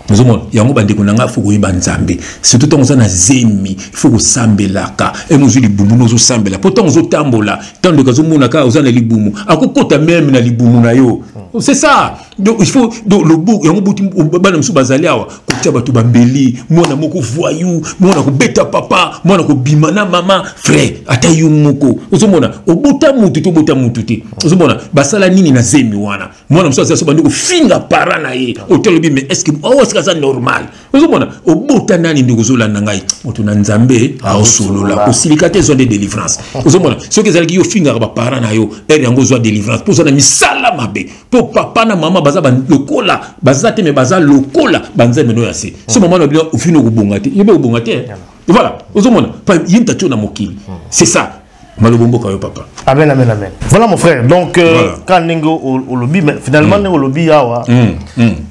Ozomona yango, bandeko na ngai, faut koyeba Nzambe, surtout ntango oza na zemi. Faut kosambelaka. Eme ozwi libumu no, ozosambela, mpo ntango ozotambola, ntango ndeko azomona kaka oza na libumu, akokota même na libumu na yo. C'est ça. Donc il faut, donc lobu yango buti. Bana mosusu bazali awa kotia bato bambeli, mwana moko voyou, mwana kobeta papa, mwana kobima na mama. Frère, ata yo moko ozomona, obota mutu te, obota mutu te, ozomona basala nini na zemi wana. Mwana mosusu aza so bandi kofinga parent na ye, otalobi: mais est ce que awa sika aza normal? Ozomona, obota nani? Ndeko ozolanda ngai, moto na Nzambe aosolola, kosilika te, ezwa nde délivrance. Ozomona, soki ezalaki yo ofingaka baparent na yo, ere yango ozwa délivrance, mpo oza na misala mabe, mpo papa na mama baza lokola baza te, me baza lokola banzambe no ya se. So mama na bino ofini, okobonga te, ye mpe okobonga te. Voilà, ozomona, ye mutu atio na mokili. C'est ça, malobo mboka yo, papa. Amen, amen, amen. Voilà, mon frère. Donc voilà. Quand ndenge olobi, mais finalement ndenge olobi awa,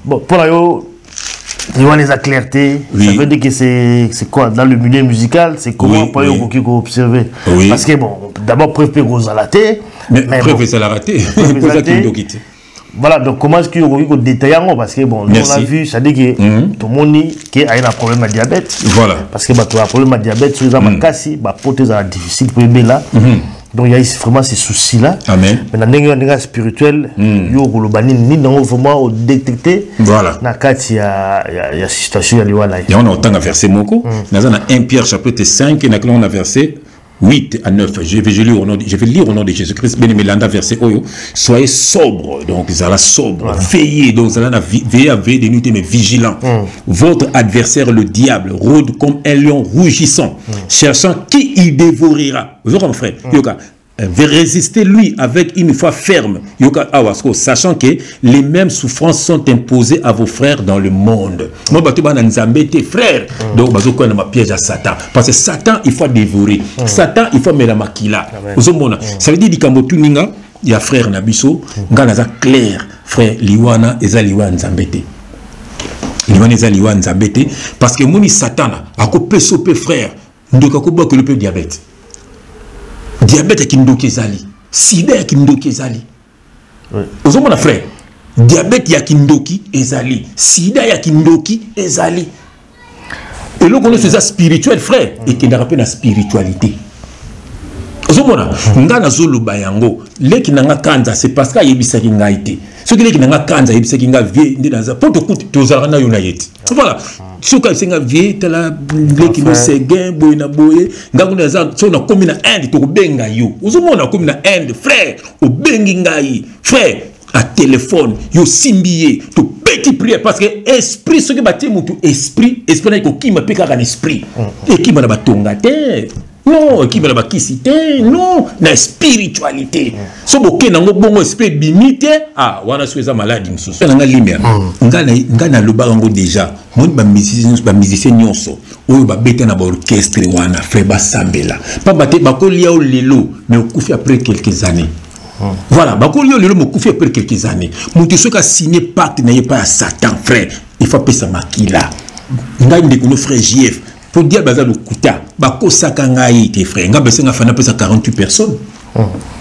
bon, mpona yo wana eza clarté. Ça veut dire que c'est quoi dans le milieu musical? C'est comment? Pas yo koki koobserver? Parce que bon, d'abord, preuve mpe kozala te. Mais preuve ezalaka te, eza kindoki te. Voilà, donc comment est-ce qu'il y a détaillé? Parce que bon, nous, on a vu, ça dit que tout le monde qui a un problème de diabète. Parce que bah, tu as un problème de diabète, sur les makasi, bah, pour c'est difficile pour là. Donc il y a vraiment ces soucis-là. Amen. Mais dans le spirituel, yo koloba nini nini vraiment détecter na kati ya situation ya liwa na ye? Ya on a autant verset moko, naza na 1 Pierre chapitre 5, na on a verset 8 à 9. Je vais lire au nom de Jésus-Christ. Bien aimé, landa verset oyo. Soyez sobre, donc zala sobre, voilà. Veillez, donc zala veillez à veiller de nuit, mais vigilant. Votre adversaire, le diable, rôde comme un lion rugissant, cherchant qui il dévorera. Vous comprenez, frère? Yoka. Résistez-lui avec une foi ferme, yoka, sachant que les mêmes souffrances sont imposées à vos frères dans le monde. Moi, bato bana Nzambe te, frère. Donc, bazo na ma piège à Satan. Parce que Satan, il faut dévorer. Satan, il faut mettre la makila. Ozomona. Ça veut dire likambo tuninga, ya frère na biso, nga naza clair, frère, liwana eza liwa Nzambe te. Liwana eza liwa Nzambe te, parce que moni Satana akopesa pe, frère, ndoki akobwakelo mpe diabète. Diabète ya kindoki ezali, sida ya kindoki ezali. Ozomona, frère, diabète ya kindoki ezali, sida ya kindoki ezali. Eloko nyonso eza spirituel, frère, ekendaka mpe na spiritualité. Ozomona, nga nazoloba yango, leki na nga Kanza, c'est parce que ayebisaki ngai te. Soki leki na nga Kanza ayebisaki nga: vie nde naza mpo tokuti, tozalaka na yo na ye te. Voilà, soki ayebisaki nga: vie, tala leki no Seguin boye na boye, nga kuna naza, soki nakomi na Inde, tokobenga yo. Ozomona, akomi na Inde, frère, obengi ngai, frère, a téléphone, yo simbi ye, tobeti prière, parce que esprit, soki batie motu esprit, esprit nayi kokima mpe kaka na esprit, ekima na batonga te, non, ekima na bakisi te, non, na spiritualité. So bokende yango bongo, esprit ebimi te. Ah, wana so eza maladi mosusu na nga limia. Nga nalobaka yango déjà, moni bamusicien nyonso oyo babeta na baorchestre wana, frère, basambela, pamba te bakolia yo lelo, mais okufi après quelques années. Voilà, bakolia yo lelo, mokufi après quelques années. Moto soki asigné pacte na ye epai ya Satan, frère, il faut apesa makila. Ngai ndeko no, frère JF, mpo diable aza lokuta, bakosaka ngai te, frère. Ngai basenga fana apesa 48 personnes.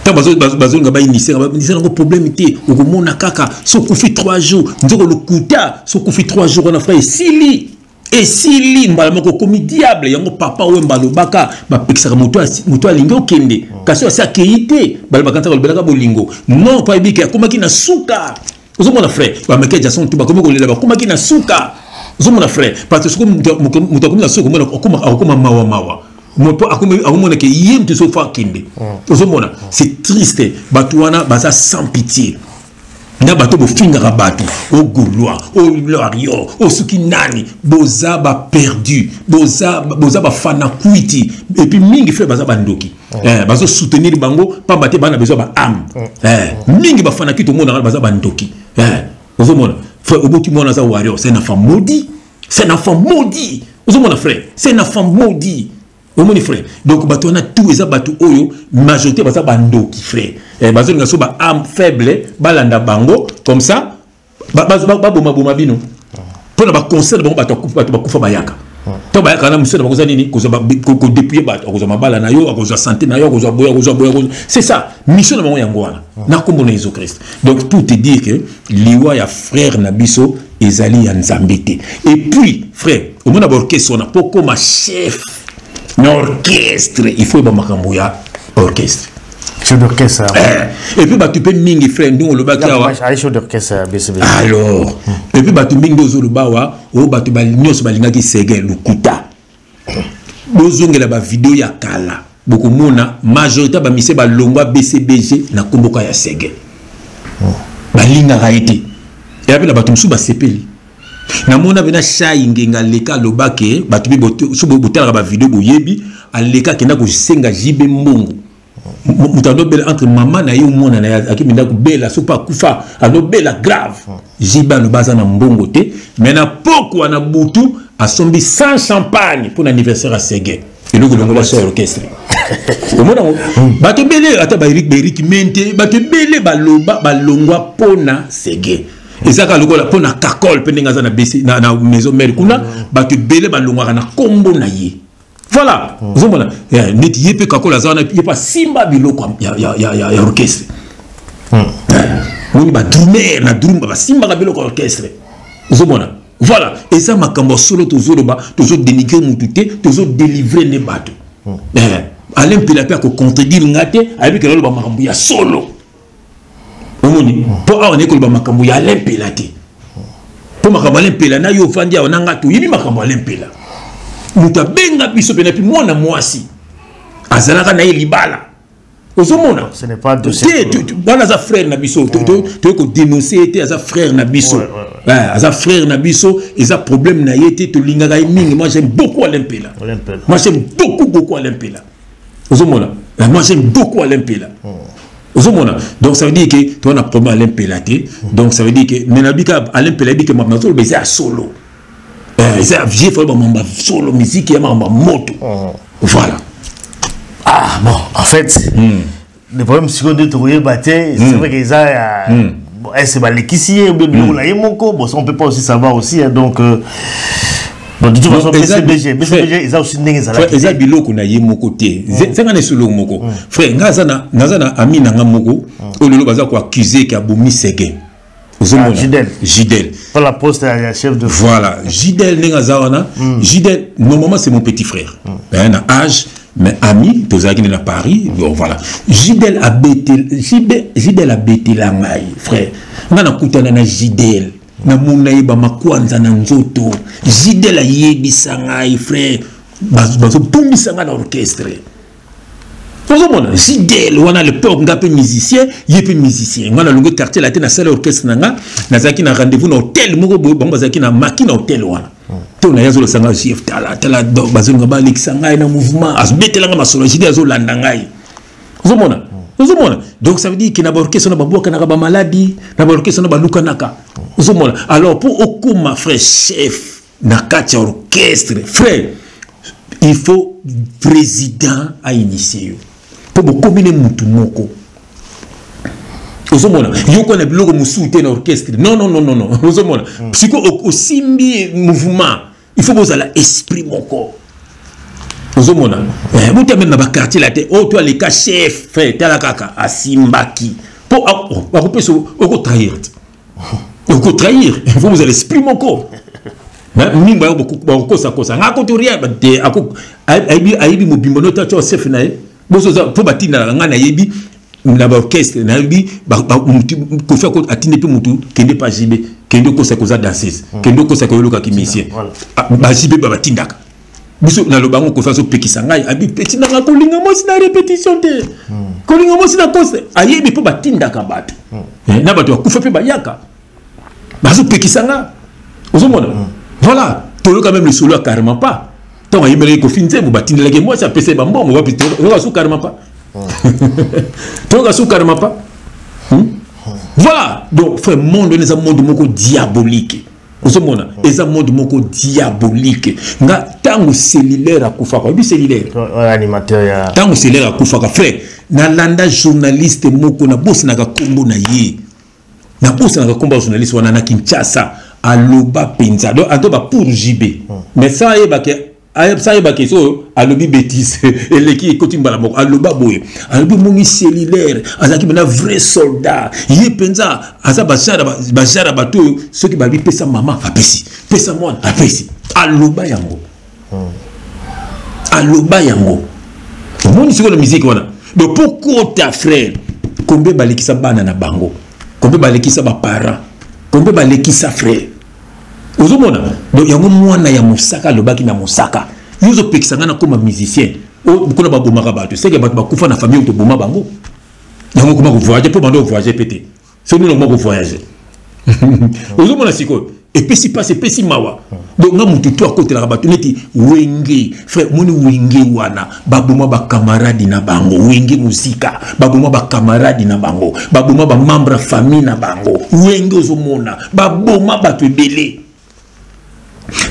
Ntango bazolinga bainitier yango, problème te, okomona kaka so okufi 3 jours. Nzoko lokuta, so okufi 3 jours wana, frère, esili, esili mbala moko, okomi diable. Yango papa oyo balobaka, bapekisaka moto alingi okende, kasi oyo asi akei te, balobaka ntaka balobelaka bolingo, non, mpo ayebiki akomaki na suka. Ozomona, frère, bameke Jason tu bakomi kolela, bakomaki na suka. Ozomona, frère, parce que soki moto akomi na suka, omona akokoma mawa mawa, mpo akomona ke ye moto so fo akende. Ozomona, c'est triste, bato wana baza sans pitié. Na bato bofingaka bato, o Gaulois, o Warrior, o soki nani, boza baperdu, boza bafanakwiti. Et puis mingi, frère, baza bandoki. Bazo soutenir bango pamba te bana besoin ba âme. Mingi bafanakwiti omonaka baza bandoki. Ozomona, frère, oboti mwana aza Warrior, c'est un enfant maudit, c'est un enfant maudit. Ozomona, frère, c'est un enfant maudit. Omoni, frère, donc bato wana tout eza bato oyo majorité baza bandoki, frère. Bazolinga so ba âme faible balanda bango comme ça, babomaboma bino mpona baconcert bango. Bato bakufa bayaka to bayaka na mosu na bango eza nini? Kodépouiller bato, akozwa mabala na yo, akozwa santé na yo, akozwa boye, akozwa boye. C'est ça mission na bango, yango wana na nkombo na Jésus Christ. Donc pour te dire que liwa ya frère na biso ezali ya Nzambe te. Et puis, frère, omona baorchestre wana, mpo koma chef na orchestre, il faut yeba makambo ya orchestre. Chef d'orchestre. Et puis bato mpe mingi, frère, ndenge olobaki awa. Chef d'orchestre BCB. Alors, et puis bato mingi ozoloba awa, oyo bato nyonso balingaki Seguin, lukuta. Bozongela bavideo ya kala, bokomona majorité ya bamusiciens balongwa BCBG na nkomboka ya Seguin, balingaka ye te. Eya mpe na bato mosusu basepeli. Namona mpe na Shai Ngenga aleka, alobake bato mpe so botalaka bavideo, boyebi, aleka akenda kosenga JB mbongo. Moto azobela entre mama na ye, omona na ye akimi kobela, so mpe akufa, azobela grave. JB aloba aza na mbongo te, mais na pokwa na butu asombi sans champagne mpo na anniversaire ya Seguin. Eloko elongola so ya orchestre, omona ngo bato ebele, ata baerik Mente, bato ebele baloba balongwa mpo na Seguin. Eza kaka lokola mpo na Kakol mpe ndenge aza na Maison Mère kuna, bato ebele balongwaka na nkombo na ye. Voilà, ozomona neti ye mpe Kakol aza wana, ye mpe asimba biloko ya orchestre. Moni badrummer na drum basimbaka biloko ya orchestre, ozomona. Voilà, eza makambo ya solo tozoloba, tozodénigrer mutu te, tozodélivrer nde bato. Alain Mpela mpe akocontredire nga te, ayebi ke naloba makambo ya solo. Omoni, mpo awa naye koloba makambo ya Alain Mpela te, mpo makambo Alain Mpela na yo ovandi awa na nga, toyebi makambo Alain Mpela. Moto abenga biso pena mpe mwana mwasi azalaka na ye libala, ozomona te. Wana aza frère na biso, toyei kodénoncer ye te, aza frère na biso, aza frère na biso, eza problème na ye te. Tolingaka ye mingi. Moi, j'aime beaucoup Alain Mpela, moi j'aime beaucoup beaucoup Alain Mpela, ozomona. Moi, j'aime beaucoup Alain Mpela, ozomona. Donc ça veut dire que toza na problème Alain Mpela te. Donc ça veut dire que, mais nabika Alain Mpela yebi ke makambo nazoloba eza ya solo, eza ya vieux fo bamamba solo, musique ya makambo ya moto. Voilà. Ah bon, en fait, le problème sikoyo nde tokoyeba te. C'est vrai que eza ya est-ce balekisi ye ou bien biloko na ye moko? Bon, ça on peut pas aussi savoir aussi, hein. Donc bon, de toute façon, BCBG, BCBG eza aussi ndenge ezalaki. Eza biloko na ye moko te, zenga na esolo moko. Frère, nga naza na ami na nga moko oyo lelo baza koaccuser ke abomi Seguin, ozomona. Gidel. Gidel. Pour la poste ya chef de Voilà, Gidel ndenge aza wana. Gidel, normalement c'est mon petit frère na âge, mais ami, tozalaki nde na Paris. Bon, voilà, Gidel abetel, Gidel abetela ngai, frère. Nga nakutana na Gidel, namona ye bamakwanza na nzoto. Gidel ayebisa ngai, frère, bazopumbisa ngai na orchestre, ozomona. Gidel wana, l'époque nga mpe musicien, ye mpe musicien. Nga nalongi quartier la te, nasala orchestre na nga, nazalaki na rendez-vous na hotel moko boye, bango bazalaki na maki na hotel wana. To na ye azolosanga: "Chef, tala tala, bazolinga balekisa ngai na mouvement." Azobetelanga masolo, Gidel azolanda ngai, ozomona, ozomona. Donc ça veut dire ke na baorchestre na babwakanaka bamaladi, na baorchestre na balukanaka, ozomona. Alors mpo okóma, frère, chef na kati ya orchestre, frère, il faut président ainitier yo mpo bokomi ne mutu moko, ozomona. Yo na biloko mosusu te na orchestre, non, non, non, non, non, ozomona. Siko osimbi mouvement, il faut bozala esprit moko, ozomona. Bota même na baquartier la te, oyo to aleka chef, frère, tala kaka asimbaki mpo akopesa, okotrahir te, okotrahir. Il faut bozala esprit moko. Mingi bakokosakosa nga koto rien te, ayebi mobimbo no ta chef na ye bosoza mpo batindalaka. Ngai nayebi na baorchestre, nayebi Kofi atindi mpe mutu: "Kende pa JB, kende okosaka oza danseuse, kende okosaka oyolokaki musicien." BaJB batindaka. Biso naloba yango, Kofi azopekisa ngai, abi petit na ngai kolinga mwasi na répétition te, kolinga mwasi na concert. Ayebi mpo batindaka bato, na bato bakufa mpe bayaka, bazopekisa nga. Ozomona, voilà, toyoka même lisolo ya carrément pas. Ntango ayembelaki Kofi nzembo, batindelaki mwasi, apesa ye bambongo wapi? Toyoka su carrément pas, toyoka su carrément pas. Voilà, donc frère, monde wana eza monde moko diabolique. Ozomona, eza monde moko diabolique. Nga ntango cellulaire akufaka, oyebi cellulaire? Animateur ya Ntango cellulaire akufaka, frère, nalanda journaliste moko, nabosanaka nkombo na ye, nabosanaka nkombo ya journaliste wana na Kinshasa. Aloba mpenza, donc aloba pour JB, mais sans ayebake, sans ayebake so oyo alobi bétise eleki, ekoti mbala moko. Aloba boye, alobi moni cellulaire azalaki mpenza vrai soldat. Ye mpenza aza bajara bato oyo soki balobi pesa mama, apesi, pesa mwana, apesi. Aloba yango, aloba yango. Omoni sikoyo na musique wana, donc mpo kota, frère, combien balekisa bana na bango, combien balekisa baparent, combien balekisa, frère? Ozomona, donc yango mwana ya mosaka alobaki na mosaka: yo ozopekisa ngai nakóma musicien, kuna babomaka bato, seke bato bakufa na famille oyo toboma bango. Yango okoma kovoyage mpo bando ovoyage pe te, soki nini okoma kovoyage. Ozomona sikoyo, epesi mpasi, epesi mawa. Donc nga motu to akotelaka bato neti Wenge, frère. Omoni Wenge wana, baboma bakamaradi na bango. Wenge mosika, baboma bakamaradi na bango, baboma bamembre ya famille na bango. Wenge, ozomona, baboma bato ebele,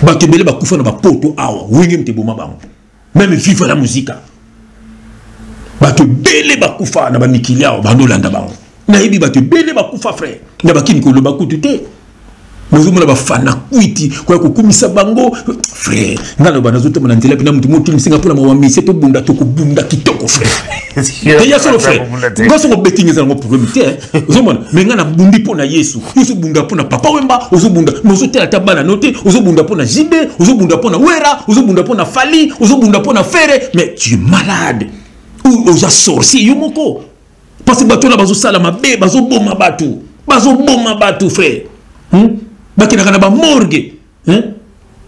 bato ebele bakufa na bapoto awa. Wenge moto eboma bango. Même Viva la Muzika, bato ebele bakufa na bamikili awa, bandolanda bango. Nayebi bato ebele bakufa, frère, na bakini koloba kutu te. Bozomona bafana kwiti koya kokumisa bango. Frère, nga loba, nazotamba na nzela mpena motu motunisinga mpona mawa mise. Tobunda, tokobunda kitoko, frère. Te ya solo, frère, nga soko obetinga, eza nango problème te. Ozomona, mais nga nabundi mpo na Yesu. Yo ozobunda mpo na Papa Wemba, ozobunda mais ozotela ata bana no te. Ozobunda mpo na JB, ozobunda mpo na Wera, ozobunda mpo na Fally, ozobunda mpo na Ferre, mais tu es malade ou oza sorcier yo moko, parce que bato wana bazosala mabe, bazoboma bato, bazoboma bato, frère, Bakendaka na bamorgue,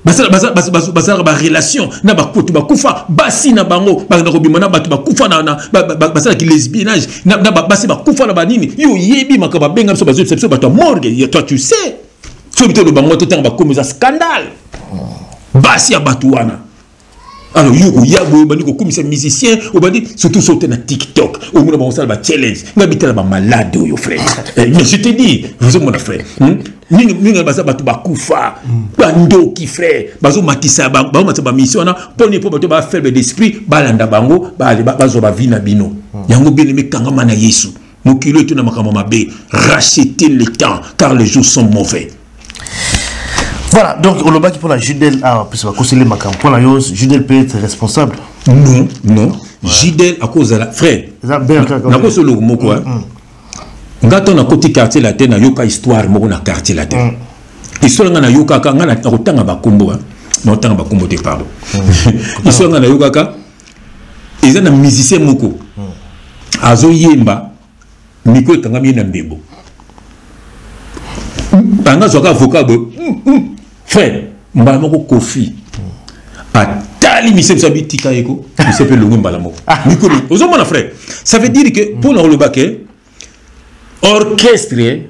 Basalaka barelation na bakoto bakufa, basi na bango bakenda kobima na bato bakufa, basalaki lesbiennage na basi bakufa na banini. Yo oyebi makambo babenga biso, bazoyebisa biso bato ya morgue. Toi tu sais, soki toloba ngo, totanga bakomi, eza scandale. Basi ya bato wana. Alors yo koya boye, obandi kokumisa musicien, obandi surtout so te na TikTok, omona bango osala bachallenge. Nga bitala bamalade oyo, frère. Mais je te dis, ozomona, frère, Mingi mingi baza bato bakufa, bandoki, frère. Bazomatisa, bazomatisa bamission wana mponi mpo bato bafaible d'esprit balanda bango, bazwa bavie na bino. Yango, bien aimé, kangama na Yesu. Mokili oyo tuna makambo mabe. Racheter le temps, car les jours sont mauvais. Voilà, donc olobaki mpona Judel awa, mpesa bakoseli makambo mpona yo. Judel peut être responsable? Non, non, Judel akozala, frère, nakosi oloko moko. Nga ntango nakoti Quartier Latin, nayoka histoire moko na Quartier Latin. Histoire nga nayokaka, nga nakotanga bakombo, nakotanga bakombo te, pardon. Histoire nga nayokaka, eza na musicien moko azoyemba, micro ekangami ye na mbebo. Anga azwaka avocat boye, frère, mbala moko Kofi atali mise biso, abitika ye ko mise mpe elongwe mbala moko mikolo. Ozomona, frère, ça veut dire que mpo na koloba ke orchestre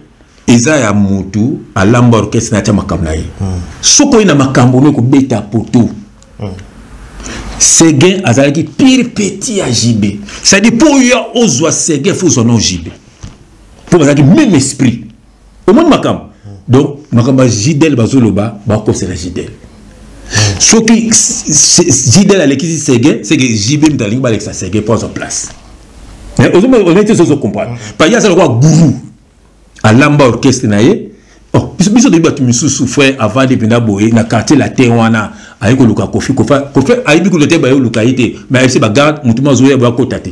eza ya mutu alamba orchestre na atia makambo na ye, soki oye na makambo no ekobeta poto. Seguin azalaki pire petit ya JB, c'est-à-dire mpo oyo ozwa Seguin, fo ozwa no JB, mpo bazalaki même esprit. Omoni makambo, donc makambo ya Jidel, bazoloba bakosela Jidel. Soki Jidel alekisi Seguin, c'est que JB moto alingi balekisa Seguin mpo azwa place. Ozomona te, ozocomprendre pa ye aza lokola gourou, alamba orchestre na ye. Oh, biso biso toyebi bato misusu, frère, avandi mpenza boye na Quartier Latin wana, aye koluka Kofi. Kofi, Kofi ayebi kuta te, baye koluka ye te, mais ayebisi bagarde: motu mo azoya boye, akota te.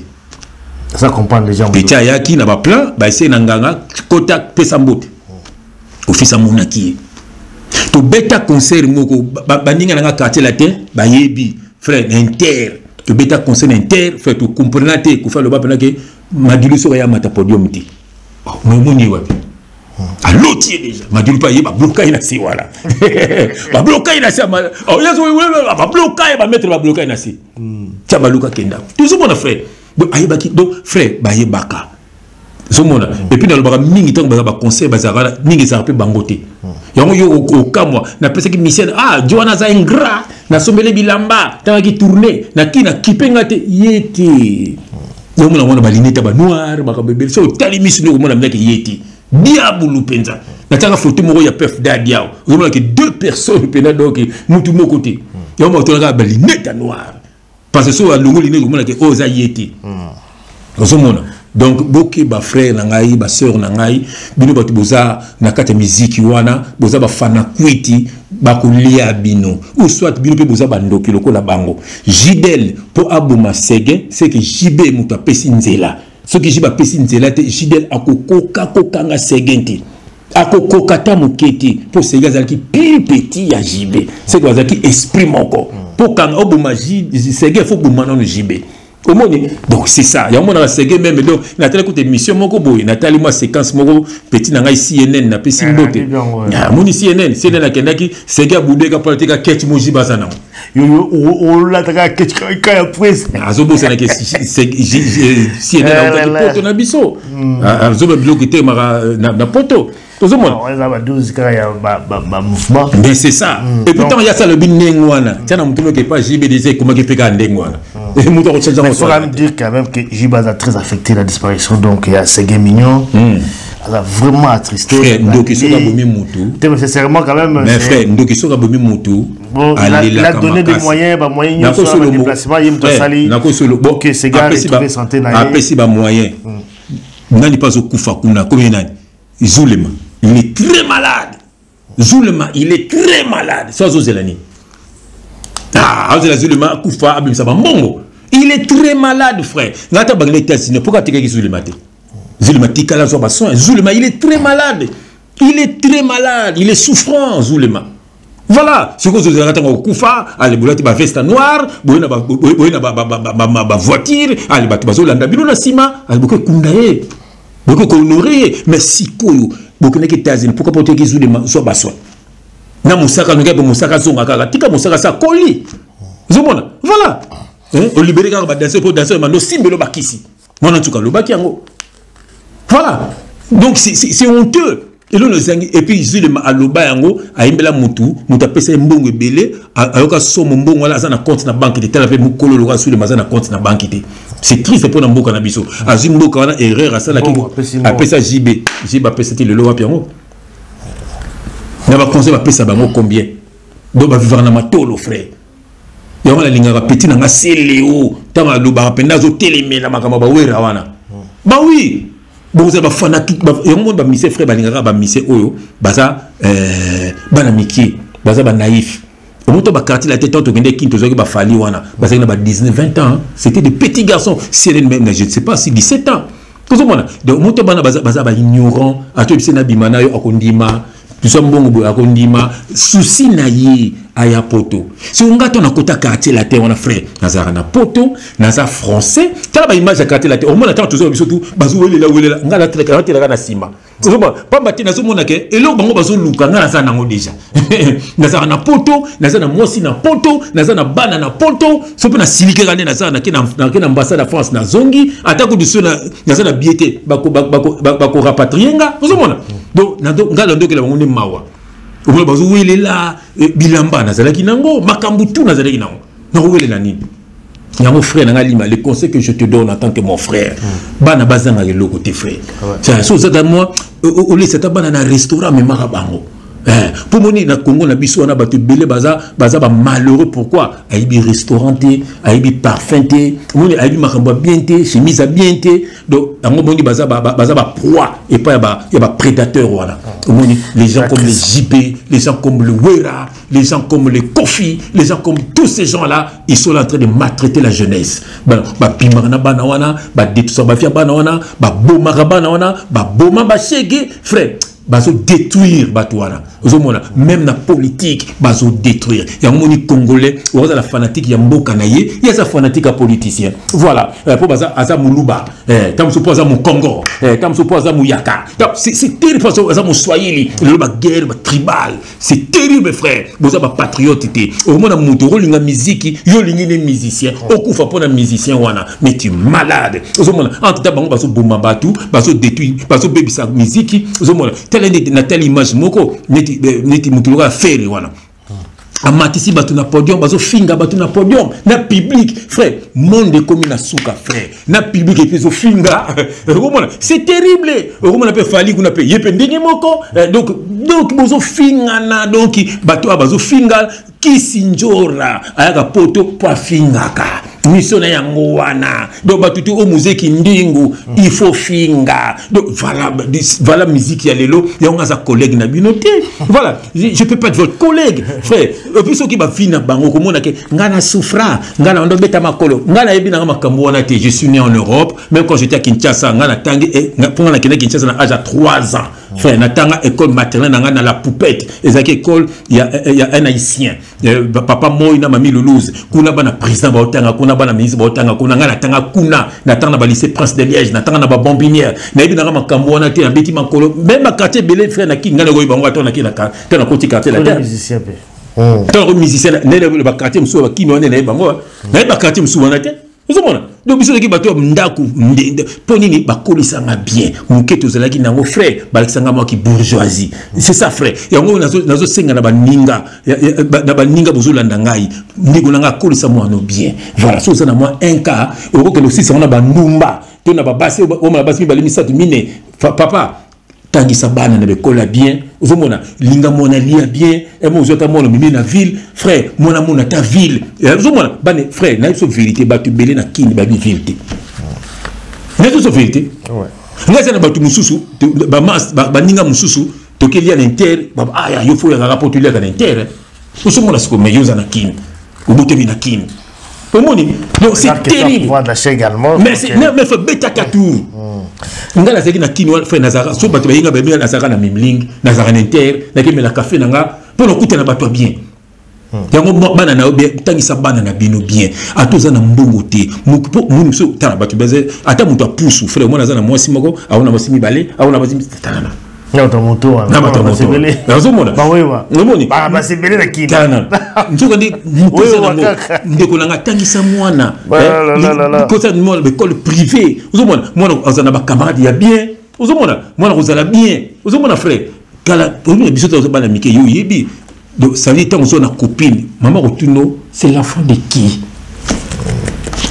Ça comprendre déjà. Petit ayaki na baplan, baeseye na nganga kota, pesa mbote. Ofisi amonaki ye. Tobeta concert moko, baninga na nga Quartier Latin bayebi, frère, na Inter. Tobeta concert na Inter, frère, tocomprena te. Kofi aloba mpena ke Madilu soki aya mata podium te. Mais omoni ye wapi? Aloti ye déjà. Madilu mpe aye, babloka ye na se wana, babloka ye na se, babloka ye, bamaître babloka ye na se. Tia baluka kenda, tozomona frère. Donc ayebaki, donc frère bayebaka, ozomona. Et puis nalobaka mingi, ntango baza baconseil, bazalaka mingi, ezalaka mpe bango te. Yango yo okamwa, napesaki mission, ah, jo wana aza ingrat, nasombeli bilamba, ntangaki tourne naki nakipe nga te, ye te. Omona wana balinete banoir, makambo ebele. So otali miso nde okomona ndaki ye te, diabulu mpenza. Natiaka foto moko ya Pef Dadi awa, ozomonaki deux personnes mpenza, donc mutu moko te. Yango batonaka balinete ya noir, parce que so alongoli nde okomonaki oyo eza ye te, ozomona. Donc bokeba, frère na ngai, basœur na ngai, bino bato boza na kati ya miziki wana, boza bafana kwiti, bakolia bino, ou soit bino mpe boza bandoki lokola bango. Jidel mpo aboma Sege, c'est que JB moto apesi nzela. Soki JB apesi nzela te, Jidel akokoka kokanga Sege te, akokoka ta moke te, mpo Sege azalaki plus petit ya JB. C'est que bazalaki esprit moko. Mpo kanga oboma Sege, faut boma nano JB, omoni. Donc c'est ça, yango monaka Sege même. Donc natali kuta émission moko boye, natali mwa séquence moko, petit na ngai CNN, napesi mbote, amoni CNN. CNN akendaki, Sege abudeka mpo atika ketch moji baza nango. Olataka ketch ya prince. Azobosanaki CNN autaki poto na biso, azoba biloko etemaka na poto, tozomona. Mais c'est ça. Et puis ntango ya alobi ndenge wana, tia na motu noki epa JB déjà ekomaki mpe kaka ndenge wana, moto akochange. Il faut quand même dire quand même que JB a très affecté la disparition donc ya Seguin Mignon, aza vraiment attristé. Frère, ndoki soki abomi mutu sincèrement quand même. Mais frère, ndoki soki abomi mutu, bon, il a donné des moyens, ba moyens nyonso ya déplacement, ye moto asali. Nakosolo bon que Seguin retrouver santé na ye. Apesi ba moyens nani mpe azokufa kuna, komi nani? Zulema, il est très malade. Zulema, il est très malade. So azozela nini? Ah, azozela Zulema akufa, abimisa bambongo. Il est très malade, frère. Nga ata bangela États-Unis, pourquoi atikaki Zulema te? Zulema tikala azwa basoin. Zulema, il est très malade, il est très malade, il est souffrant, Zulema. Voilà, soki ozozelaka ntango okufa, ale bolati baveste noire, boye na bavoiture, ale bato bazolanda bino na nsima, ale boke ekunda ye, boke kohonorer ye. Mais sikoyo bokendaki États-Unis, pourquoi po oteki Zulema? Zwa basoin na mosaka noki mpe mosaka azonga kaka, tika mosaka sa koli, ozomona. Voilà, olibere kaka badanse mpo danse mando osimbelo bakisi mwana nsuka alobaki yango. Voilà, donc c'est honteux, eloko ezangi. Et puis Zulema aloba yango, ayembela mutu, mutu apesa ye mbongo ebele, ayoka somo, mbongo wana aza na compte na banque te. Tala mpe mokolo lokola Zulema aza na compte na banque te, c'est triste mpo na mboka na biso. Azwi mboka wana, erreur asalaki, apesa JB, JB apesa te. Lelo wapi yango na baconseil bapesa bango combien? Donc bavivaka na matolo, frère. Yango nalingaka petit na nga Seleo, ntango alobaka mpenza, azotelemela makambo bawera wana. Bawi bokozala bafanatique yango moni bamise, frère. Balingaka bamise oyo baza bana mike, baza banaïf. Omoto baquartier la te, ntango tokende Kini, tozwaki bafali wana, bazalaki na ba 19 20 ans, c'était des petits garçons. CNN même, je ne sais pas si 17 ans, tozomona. Donc moto bana baza baignorant, atoyebisi na bima na yo, akondima biso mbongo boye, akondima. Susi na ye aya poto. Soki nga to nakota quartier la te wana, frère, nazalaka na poto, naza français. Tala baimage ya quartier la te, omona ntango tozwa biso tu bazowelela welela, nga natelaka na nsima, ozomona pamba te. Nazomona ke eloko bango bazoluka, nga naza nango déjà. Nazalaka na poto, naza na mwasi na poto, naza na bana na poto. So mpe nasilikaka nde naza nake na ambassade ya France, nazongi ata kutu so naza na billet te, bakorapatrie nga, ozomona. Donc nga nandokela bango nde mawa. Omona bazowelela bilamba, nazalaki nango, makambo tu nazalaki nango, nakowelela nini yango? Frère nanga Lima, le conseil que je te donne en tant que mon frère, bana bazangaka eloko te, frère. So ozaka mwa olesa ata bana na restaurant, amemaka bango mpo moni na Congo na biso wana, bato ebele baza bamalheureux. Pourquoi? Ayebi restaurant te, ayebi parfum te, moni ayebi makambo ya bien te, chemise ya bien te. Donc yango moni baza baproie epai ya baprédateur wana. Omoni les gens comme les JP, les gens comme le Wera, les gens comme les Kofi, les gens comme tous ces gens là, ils sont là en train de maltraiter la jeunesse. Bapimaka na bana wana, badepsa bafia bana wana, babomaka bana wana, baboma bashege, frère. Bazo détruire bato wana. Ozomona même na politique bazo détruire. Yango moni congolais oza fanatique ya mboka na ye, ye aza fanatique ya politicien. Voilà, po baza aza muluba, tango mosusu po aza mokongo, tango mosusu po aza muyaka. C'est terrible, po aza moswahili. Lelo ba guerre ba tribal, c'est terrible frère. Boza ba patriote te. Omona moto olinga musique, yo olingi ne musicien, okufa mpona musicien wana, mais tu malade. Ozomona entre temps bango bazoboma bato, bazodétruire, bazobebisa musique. Ozomona tala neti na tala image moko neti moto lokola Ferre wana amatisi bato na podium, bazofinga bato na podium na public. Frère, monde ekomi na suka frère, na public epe ezofinga. Okomona c'est terrible. Okomona mpe Fally kuna mpe ye mpe ndenge moko. Donc bozofingana, donc bato oyo bazofinga Kisi Njora ayaka poto mpo afingaka mission na yango wana. Donc bato te oyo muzeki ndingu, il faut finga. Donc voilà, voilà musique ya lelo. Yango aza collègue na bino te. Voilà, je peux pas être votre collègue frère. Et puis soki bafi na bango komona ke nga na souffra, nga na ndobeta makolo, nga nayebi nanga makambo wana te. Je suis né en Europe. Même quand j'étais à Kinshasa, nga natangi mpo nga nakende Kinshasa na âge ya 3 ans frère. Natanga école maternelle na nga na La Poupette, ezalaki école ya un haïtien, papa moi na mami Loulouse. Kuna bana président baotanga kuna, bana ministre baotanga kuna. Nga natanga kuna, natanga na balycée Prince de Liège, natanga na babombinière. Nayebi nanga makambo wana te. Nabeti makolo même baquartier ebele frère. Naki nga nakoyeba bango ata naki te, nakoti quartier la te. Ntango musicien nde baquartier mosusu bakimi wana, nayebi bango, nayebi baquartier mosusu wana te. Ozomona, donc biso tozalaki bato ya ndako. Mpo nini bakolisanga bien moke, tozalaki nango frère, balakisanga mwaki bourgeoisie. C'est ça frère. Yango nazosenga na baninga bozolanda ngai, ndeko na ngai, akolisa mwana bien. Voilà, so oza na mwa un cas, okokende osisa ngo na bandumba to na babasi, omona basi mibale, misato, mine. Papa, tangisa bana na bekola bien. Ozomona, linga mwana lia bien. Emo ozwa ata mwana mimi na ville frère, mwana mona ata ville. Ozomona bana frère, na biso vérité, bato ebele na kini babi ville te. Na biso vérité, ngai eza na bato mosusu, baninga mosusu, tokelia na inter. Aya yo fo oyakaka mpo toliaka na inter. Ozomona siko, mais yo oza na kini, obotami na kini, omoni. Donc c'est terrible. Également. Mais c'est mais mais faut betaka tour. Nga nazalaki na kini wana frère, nazalaka so bato bayinga bayebi, nazalaka na Memling, nazalaka na inter, nakemela café na nga mpo nakutana bato ya bien. Yango bana na yo bien, tangisa bana na bino bien. Ata oza na mbongo te, mpo moni mosusu, tala bato baza ata moto apusu frère, omona aza na mwasi moko, aona mwasi mibale, aona mwasi, talana na bato moto wana. Na bato moto nazomona. Omoni basebele na kini. Tana nzoka nde ndeko nanga, atangisa mwana, kosa mwana baécole privé. Ozomona mwana aza na bacamarade ya bien, ozomona mwana kozala bien. Ozomona frère, kala ozomona biso toza bana mike, yo oyebi. Donc ça veut dire ntango ozo na copine, mama kotuno: c'est l'enfant de qui?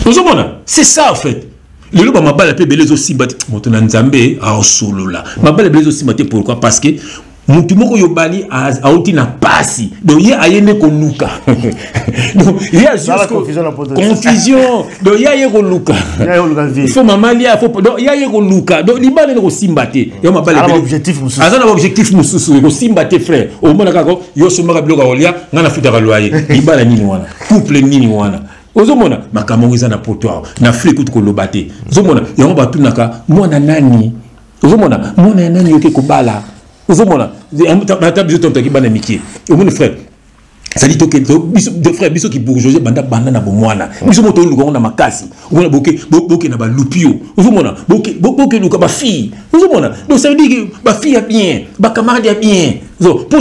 Ozomona, c'est ça en fait. Lelo bamabala mpe ebele ezosimba te. Moto na Nzambe aosolola, mabala ebele ezosimba te. Pourquoi? Parce que motu moko oyo bali auti na pasi, donc ye aye nde koluka, donc ye confusion, donc ye aye koluka, faut mama lia, faut, donc ye aye koluka, donc libala nde kosimba te. Yo mabala aza na baobjectif mosusu, ekosimba te frère. Omona kaka yo osombaka biloko ya kolia, ngai nafutaka loyer. Libala nini wana? Couple nini wana? Ozomona makambo yango eza na poto awa, na Afrique kutu koloba te. Ozomona yango batunaka mwana nani, ozomona mwana ya nani yoke kobala. Ozomona ata biso totoki bana mike, omoni frère, c'est-à-dire toke biso frère, biso ki bourgeoisie banda banda na bomwana, biso moto oluka ngo na makasi. Omona boke boke na balupio, ozomona boke boke luka bafille. Ozomona, donc ça veut dire que bafille ya bien, bacamarade ya bien. So mpo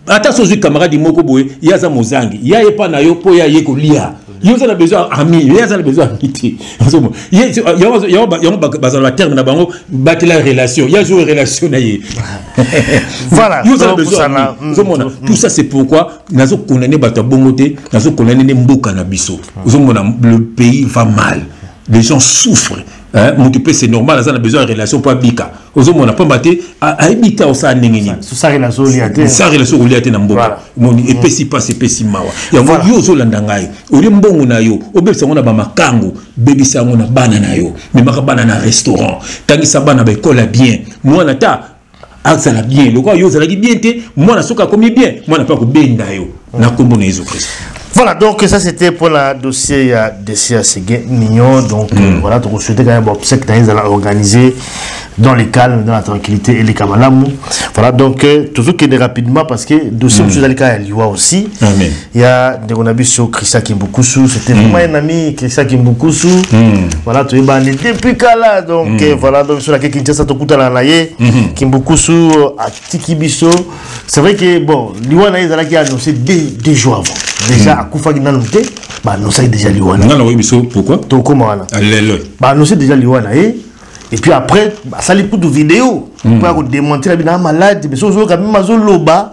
ata so ozwi camarade moko boye, ye aza mozangi, ye ayepa na yo mpo ye aye kolia. Yo oza na besoin ami, ye aza na besoin ami te. Yango bazala baterme na bango, batela relation, ye azwi relation na ye. Voilà. Yo oza na besoin ami. Ozomona, tout ça c'est pourquoi nazokondane bato ya bongo te, nazokondane nde mboka na biso. Ozomona, le pays va mal, les gens souffrent. Moto mpe c'est normal aza na besoin ya relation mpo abika. Ozomona, pamba te ayebi te osala ndenge nini. Sans relation olia te. Sans relation olia te na mboka. Moni epesi mpasi, epesi mawa. Yango yo ozolanda ngai, olie mbongo na yo, obebisa yango na bamakangu, bebisa yango na bana na yo. Memaka bana na restaurant, tangisa bana baekole ya bien, mwana ta azala bien lokola yo ozalaki bien te. Mwana soki akomi bien, mwana mpe akobenda yo na nkombo na Yesu Kristo. Voilà, donc ça c'était pour le dossier, il y a dossier à Seguin Mignon. Donc voilà, donc on souhaitait quand même bon, obsèque ils allaient organiser. Dans le calme, dans la tranquillité et les kamalamu. Voilà, donc, toujours qu'il rapidement parce que dossier, mm. Alika ya liwa aussi. Amen. Il y a Ndegonabiso Christian Kimbukusu, c'était vraiment un ami, Christian Kimbukusu. Voilà, tu es depuis Kala, donc voilà, donc sur la Kinshasa, Tokuta la Naye, Kimbukusu, atiki biso. C'est vrai que bon, liwa na ezalaki annoncé 2 jours avant. Déjà, akufaki nanu te, ba annoncé déjà liwa na. Nga na biso pourquoi? Tokoma wana. Lelo. Ba annoncé déjà liwa na ye. Et puis après, basali kutu vidéo pour démentir bina malade, mais sozo quand même azoloba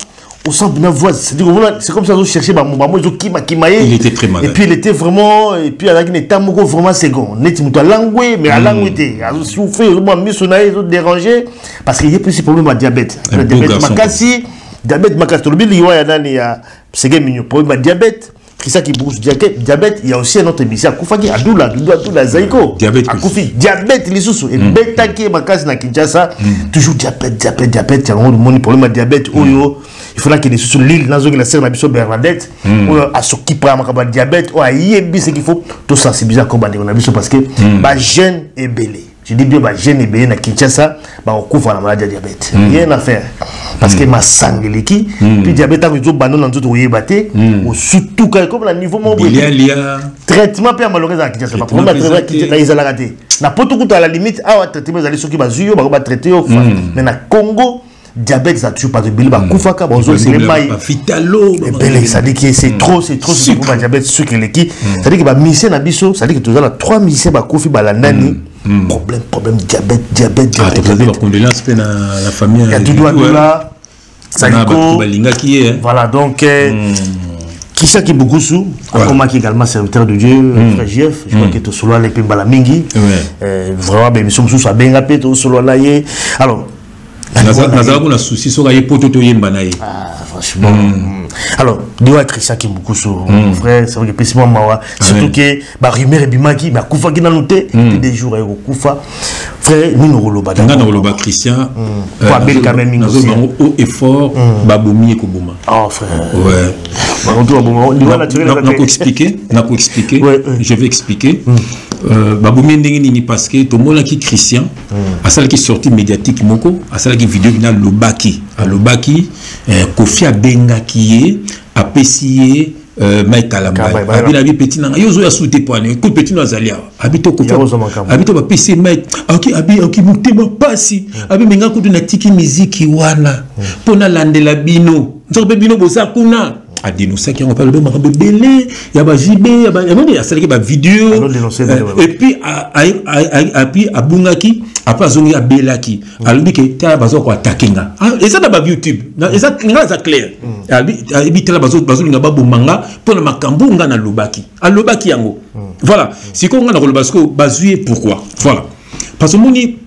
au sens de voix, c'est-à-dire c'est comme ça ils ont cherché ba mo ils ont kima kima. Il était très malade. Et puis il était vraiment, et puis avec un état moko vraiment second net, muto alangwe, mais alangwe te, azo souffrir, azo miso na ye azo déranger parce qu'il y a plus problème à diabète. Un beau diabète garçon. Makasi, diabète makasi. Tolobi liwa ya nani, ya Sege Mignon, problème à diabète. Christian Kimbukusu, diabète. Il y a aussi un autre musicien akufaki, Adula, Dudu Adula Zaiko. Diabète. Akufi diabète lisusu, ebetaki ye makasi na Kinshasa. Toujours diabète, diabète, diabète. Yango omoni problème ya diabète oyo, il faut nakende lisusu Lille, nazongela sere na biso Bernadette oyo asokipa ya makambo ya diabète, oyo ayebi ce qu'il faut. Tosensibiliser encore bandeko na biso parce que bajeune ebele, je dis bien bajeune ebele na Kinshasa bakokufa na maladie ya diabète. Rien à faire parce que masanga eleki. Puis diabète, ntango ezobanda na nzoto, koyeba te, osutuka comme na niveau moko boye. Bilialia. Traitement mpe ya malongo ezalaka Kinshasa, baproblème ya Traitement traitement ezalaka te. Na poto kuta, à la limite, awa traitement ezali, soki bazwi yo, bako batraite yo. Mais na Congo, diabète eza toujours bato ebele bakufaka, bazosele mai. Vitalo. Ebele, c'est-à-dire que c'est trop, c'est trop, c'est trop. Diabète, sucre eleki. C'est-à-dire que bamusicien na biso, c'est-à-dire que toza na trois musiciens bakufi balandani, problème, problème diabète, diabète, Ah, diabète, topesi diabète. bacondoléance mpe na la famille. Ya Dudu Adula, na bato Saliko. balingaki ye. Voilà, donc Christian Kimbukusu, akomaki également serviteur de Dieu, frère JF, je crois que tosolola mpe mbala mingi. Vraiment, bémission mosusu abenga mpe, tosolola na ye. Alors, Nazalaki kuna souci soki aye poto, toyemba na ye. Ah, franchement. Alors, liwa Christian Kimbukusu, mon frère, c'est vrai que epesi mwa mawa, surtout que barumeur ebimaki, mais akufaki nanu te, puis 2 jours aye kokufa. Frère, nini okoloba? Nga na koloba Christian, Po abeli quand même mingi aussi. nazoloba yango haut et fort, babomi ye koboma. Oh, frère. Ouais. Bango baboma, liwa naturel eza te. Nakoexpliquer, nakoexpliquer. Je vais expliquer. Babomi ye ndenge nini? Parce que tomonaki Christian asalaki sortie médiatique moko, asalaki video bina, alobaki Kofi abengaki ye, apesi ye Mike Kalambay. Kalambay, voilà. Abi na bi petit nanga, yo ozoya su te po ane ko petit no azali awa, abi to Kofi. Yango ozwa makambo. Abi to bapesi ye Mike, aoki abi aoki motema pasi, abi menga kutu natiki miziki wana mpo nalandela bino, nzoka mpe bino boza kuna. Adénonçaki yango mpe, alobi makambo ebele ya bajibe ya yamoni, asalaki bavideo. Alo dénoncer ebele, Et puis api abungaki, après azongi, abelaki, alobi ke tala, baza koattaquer nga. Ah, eza na bayoutube, eza nga, eza clair. Ayebi tala, bazolinga baboma nga mpo na makambo nga nalobaki, alobaki yango. Voilà, sikoyo nga nakoloba, sikoyo bazwi ye pourquoi? Voilà, parce que omoni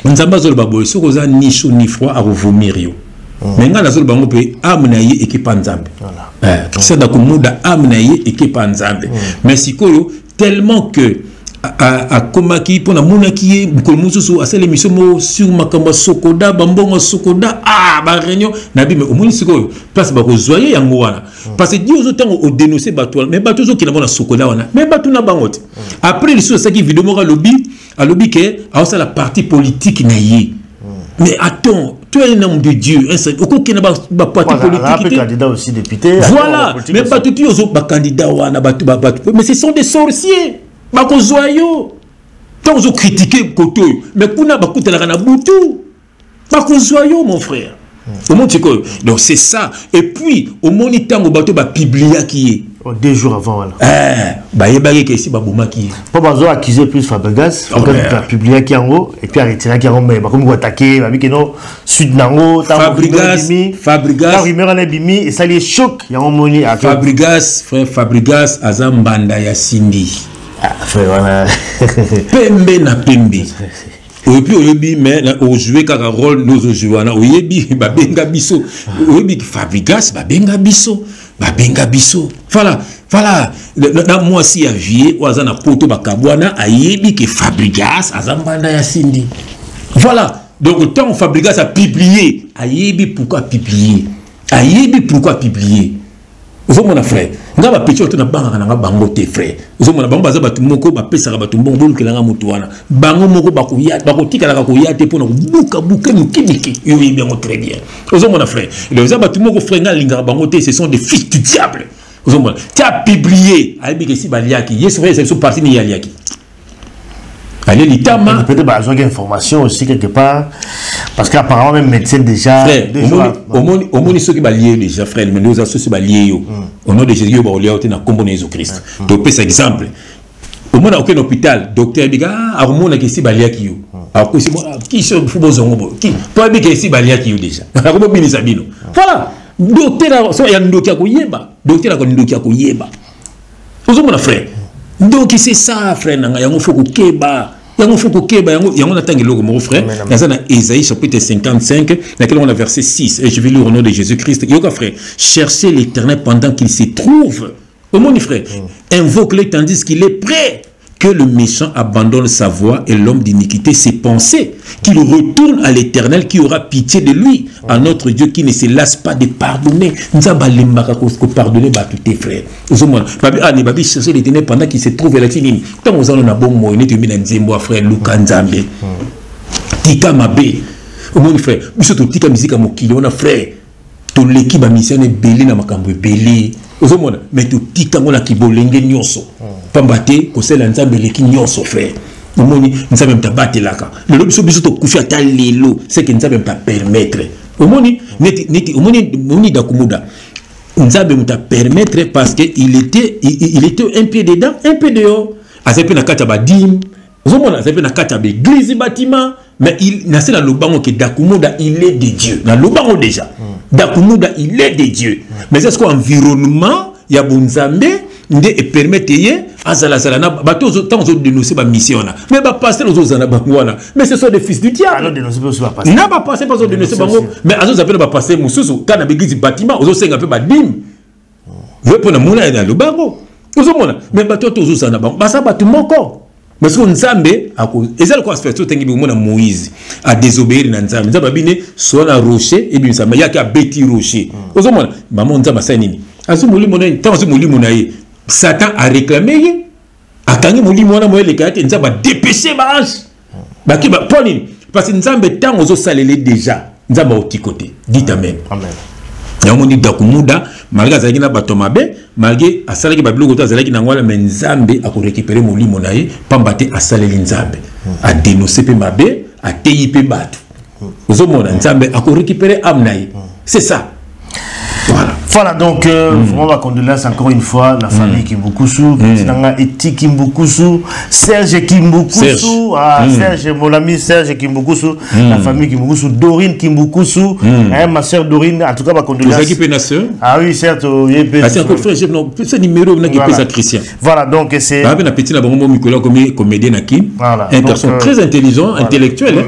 Nzambe azoloba boye: soki oza ni chaud ni froid, akovomir yo. Mais ngai nazoloba yango mpe, âme na ye ekepa Nzambe. Christian Dakumuda, âme na ye ekepa Nzambe. Mais sikoyo, tellement que akomaki mpo namonaki ye mokolo mosusu asala émission moko sur makambo ya Sokoda, bambongo ya Sokoda, ah, baréunion na bime. Omoni sikoyo place bakozwa ye yango wana, parce que di ozo ntango odénonce bato wana, mais bato ozokenda ngo na Sokoda wana, mais bato na bango te. Après lisusu asalaki video moko, alobi ke aosala parti politique na ye. Mais attends, tu es un homme de Dieu, okokenda baparti politique te. Candidat aussi député. Voilà, mais bato ti ozo bacandidat wana, bato, mais ce sont des sorciers, bakozwa yo ntango ozocritiquer kote oyo, mais kuna bakutanaka na butu, bakozwa yo, mon frère. Omoni sikoyo, donc c'est ça. Et puis omoni ntango bato bapubliaki ye. Oh, 2 jours avant, voilà. Eh, bayebaki ke esi babomaki ye. Po bazo accuser plus Fabregas. Fabregas apubliaki yango et puis aretiraki yango, mais bakomi koattaquer, babi ke non, suite nango. Fabregas, Fabregas. Rumeur wana ebimi, esali choc, yango moni. Fabregas, frère Fabregas aza mbanda ya Cindy. Ah, frère wana. Pembe na pembe. Oyebi, oyebi, mais ojouer kaka rôle nde ozojouer wana. Oyebi, babenga biso, oyebi Fabregas, babenga biso, babenga biso. Voilà, na mwasi ya vie oyo aza na poto, bakabwana, ayebi ke Fabregas aza mbanda ya Cindy. Voilà, donc ntango Fabregas apublié, ayebi pourquoi apublié, ayebi pourquoi apublié. Ozomona frère, nga bapeti oyo to nabangaka na nga bango te frère. Ozomona bango baza bato moko bapesaka bato mbongo, bolukelanga motu wana, bango moko bakotikalaka koya te mpona kobukabuka mikimiki. Yo oyebi yango très bien. Ozomona frère, donc eza bato moko frère, nga alingaka bango te, ce sont des fils du diable. Ozomona ti apublie, ayebi ke esi baliaki ye soki ezali so parti nini aliaki ale litama. Peut-être bazwaki information aussi quelque part, parce qu'apparemment même médecin déjà. Frère, omoni, omoni soki balie yo déjà frère, mais oza soki balie yo, au nom de Jésus, yo bakolia yo te na nkombo na Yesu Christ. Topesa exemple, omona okende hôpital, docteur abika akomonaka esi baliaki yo, akosi kisi fu bozongo boye mpo abika esi baliaki yo déjà, akomobinisa bino. Voilà, docteur so ya ndoki akoyeba, docteur ako ndoki akoyeba. Ozomona frère, ndoki, c'est ça frère na ngai. Yango faut kokeba, yango faut kokeba yango. Yango natanga eloko moko frère, naza na Ésaïe chapitre 55, laquelle on a verset 6, et je vais lire au nom de Jésus-Christ. Yoka frère: cherchez l'Éternel pendant qu'il se trouve. Omoni frère, invoque-le tandis qu'il est prêt. Que le méchant abandonne sa voie et l'homme d'iniquité ses pensées, qu'il retourne à l'Éternel qui aura pitié de lui, à notre Dieu qui ne se lasse pas de pardonner. Nzambe alembaka kopardonner bato te frère. Ozomona babi ani babi, chercher l'Éternel pendant qu'il se trouve elakisi nini? Ntango oza na bomoi, neti oyebi na nzembo ya frère, luka Nzambe, tika mabe. Omoni frère, biso totika misika mokili wana frère, toleki bamission ebele na makambo ebele, ozomona, mais totika yango na kibolenge nyonso, pamba te kosalela Nzambe eleki nyonso frère. Omoni, Nzambe moto abatelaka. Lelo biso tokufi ata lelo, c'est que Nzambe moto apermettre. Omoni neti omoni Dakumuda, Nzambe moto apermettre, parce que il était un pied dedans, un pied dehors. Azali mpe na kati ya badîme, ozomona, azali mpe na kati ya baéglise bâtiment, mais il na se na lobango ke Dakumuda, il est de Dieu. Na lobango déjà, Dakumuda, il est de Dieu, mais c'est ce environnement ya bonzambe nde epermettre ye azalazala na bato. Ntango ozodénonce bamission wana, mais bapasteur ozozala na bango wana, mais ce sont des fils du diable. Na bapasteur mpe azodénonce bango, mais azozala mpe na bapasteur mosusu kaka na baéglise bâtiment, ozosenga mpe badîme ve mpo na mona na lobango. Ozomona, mais bato oyo tozozala na bango baza bato moko, mais soki Nzambe eza lokola aspect otengi, omona Moïse adésobéir na Nzambe, Nzambe abine soa na rocher ebimisa, yaki abeti rocher. Ozomona mama, Nzambe asali nini? Azwi molimo na ye. Ntango azwi molimo na ye, Satan aréclame ye, akangi molimo wana, mo eleka ye te. Nzambe adépêche baange baki mpo nini? Parce que Nzambe, ntango ozosalele déjà, Nzambe aotiko te. Dites amen. Yango moni Dakumuda, malgré azalaki na bato mabe, malgré asalaki babiloko te, azalaki nango wana, mais Nzambe akorécupérer molimo na ye, pamba te asaleli Nzambe, adénonce mpe mabe, ateyi mpe bato. Ozomona, Nzambe akorécupérer âme na ye, c'est ça. Voilà. Voilà, donc vraiment ma condoléance encore une fois, la famille Kimbukusu, Nanga Eti Kimbukusu, Serge Kimbukusu, ah, Serge, mon ami Serge Kimbukusu, la famille Kimbukusu, Dorine Kimbukusu, hein, ma soeur Dorine, en tout cas ma condoléance. Ah oui, certes, Ah, c'est encore frère, non, ce numéro, on a qui Christian. Voilà, donc c'est. Ah, ben, petit, là, bon, Nicolas, comme comédien à. Voilà. Un garçon très intelligent, intellectuel, hein.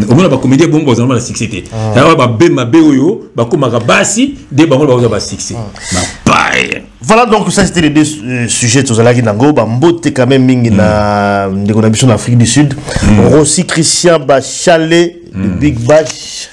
Omona bacomédien bongo bazala na succès te. Yango babe mabe oyo bakomaka basi nde bango bakozwa basuccès bapaye. Voilà, donc ça c'était les deux sujets tozalaki nango. Bambote quand même mingi na ndeko na biso na Afrique du Sud, Rossi Christian Bachale, le Big Bash,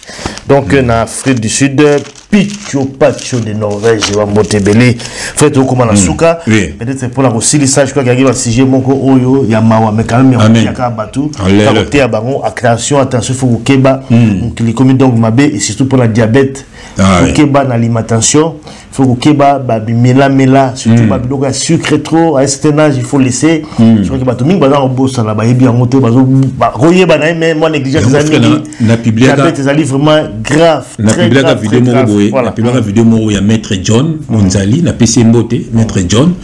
donc na Afrique du Sud, Picho Pacho de Norvège, bambote ebele. Frère, tokóma na suka. Peut-être mpona kosilisa, je crois qu'il y a sujet moko oyo ya mawa, mais quand même ya bato koteya bango. Attention, attention, faut kokeba, mokili komi donc mabe, et surtout mpona diabète. Kokeba na alimentation, faut kokeba babimelamela, surtout babiloko ya sucre trop. À un certain âge, il faut laisser. Je crois que bato mingi baza kobosana, bayebi yango te, bakoyeba na ye, mais mwa négligence eza mingi. Diabète ezali vraiment grave. Napubliaka video moko boye, napubliaka video moko ya maître John Monzali, napesi ye mbote. Maître John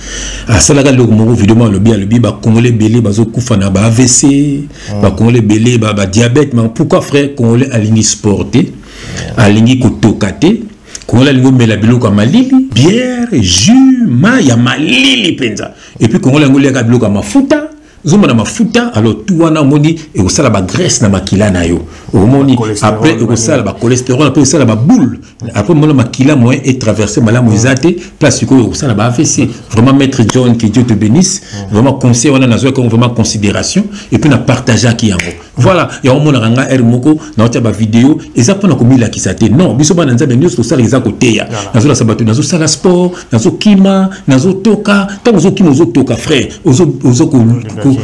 asalaka eloko moko, video moko alobi bacongolais ebele bazokufa na ba AVC, bacongolais ebele badiabète. Mais pourquoi frère? Congolais alingi sport te, alingi kotoka te. Congolais alingi omela biloko ya malili, bière, jus, mai ya malili mpenza. Et puis congolais yango oliaka biloko ya mafuta, ozomona mafuta. Alors tu wana omoni ekosala bagraisse na makila na yo. Omoni, après ekosala bacholestérol, après ekosala baboule, après mona makila moyen etraverse malamu eza te. Place sikoyo ekosala ba AVC. Vraiment, maître John, que Dieu te bénisse. Vraiment, conseil wana nazwaki yango vraiment considération et puis na partageaki yango. Voilà, yango omonaka nga heure moko naotia bavideo, eza mpona komilakisa te. Non, biso bana Nzambe nyonso tosala eza koteya. Nazolakisa bato, nazosala sport, nazokima, nazotoka. Ntango ozokima, ozotoka, frère,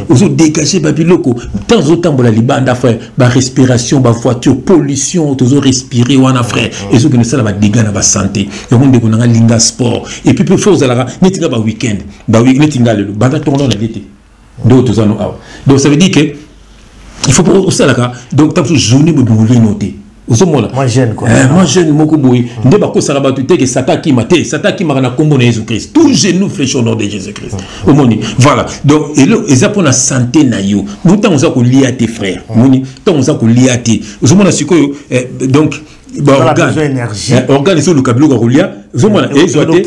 ozodégage babiloko. Ntango ozotambola libanda, frère, barespiration, bavoiture, pollution tozorespire wana, frère, ezokende osala badégâts na basanté. Yango, ndeko nanga, linga sport. Et puis mpe fo ozalaka neti nga baweekend, neti nga lelo banda ntongo na te, nde oyo toza no awa. Donc ça veut dire que il faut osalaka, donc ntango journée bobongolino te, ozomona. Moi jeune, quoi. Moi jeune moko boye nde bakosaka bato te ke Satan akima te. Satan akimaka na nkombo na Jésus Christ. Tout genou fléchit au nom de Jésus Christ. Omoni, voilà. Donc elo eza mpona santé na yo. Mo ntango oza kolia te, frère, moni ntango oza kolia te, ozomona sikoyo donc baorgane ezoluka biloko ya kolia, ozomona ezwa te,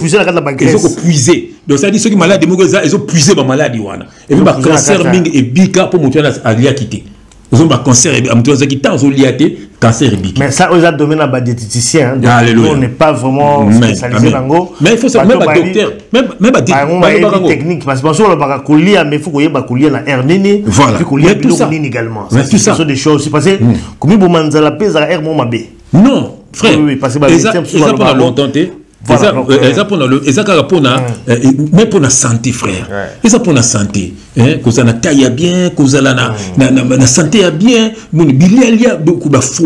ezokopuise. Donc c'est-à-dire soki maladi moko eza, ezopuise bamaladi wana. Et puis bacancer mingi ebika mpo moto wana aliaki te. Ozomona, bacancer, moto azalaki ntango azolia te, cancer ebiki. Mais ça, oza domaine ya badiététicien, donc on n'est pas vraiment spécialisé nango. Mais il faut ça, même badocteur, même bayebi technique, parce que baso olobaka kolia, mais il faut koyeba kolia na heure nini. Voilà. Puis kolia biloko nini également. Mais tout ça, ce sont des choses aussi, parce que komiboma nzala mpe ezalaka heure moko mabe. Non, frère, oui, parce que eza mpona longtemps te. Eza mpona, eza kaka mpona, mais mpona santé, frère, eza mpona santé, kozala na taille ya bien, kozala na santé ya bien. Moni bilialia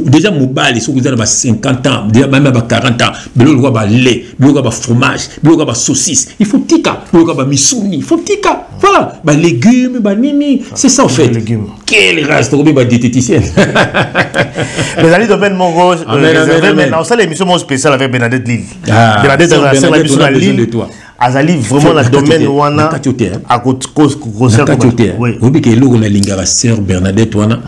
déjà, mobali soki oza na ba 50 ans déjà, même ba 40 ans, biloko lokola balait, biloko ya bafromage, biloko ya basaucisse, il faut tika. Biloko ya bamisuni, il faut tika. Voilà, balégume, banini, c'est ça en fait. Quelle race, tokomi badiététicienne. Mais ezali domaine moko réservé, mais naosala émission moko spéciale avec Bernadette Lille. Bernadette azala biso na Lille, azali vraiment na domaine wana. Akoti te, oyebi ke eloko nalingaka sœur Bernadette wana,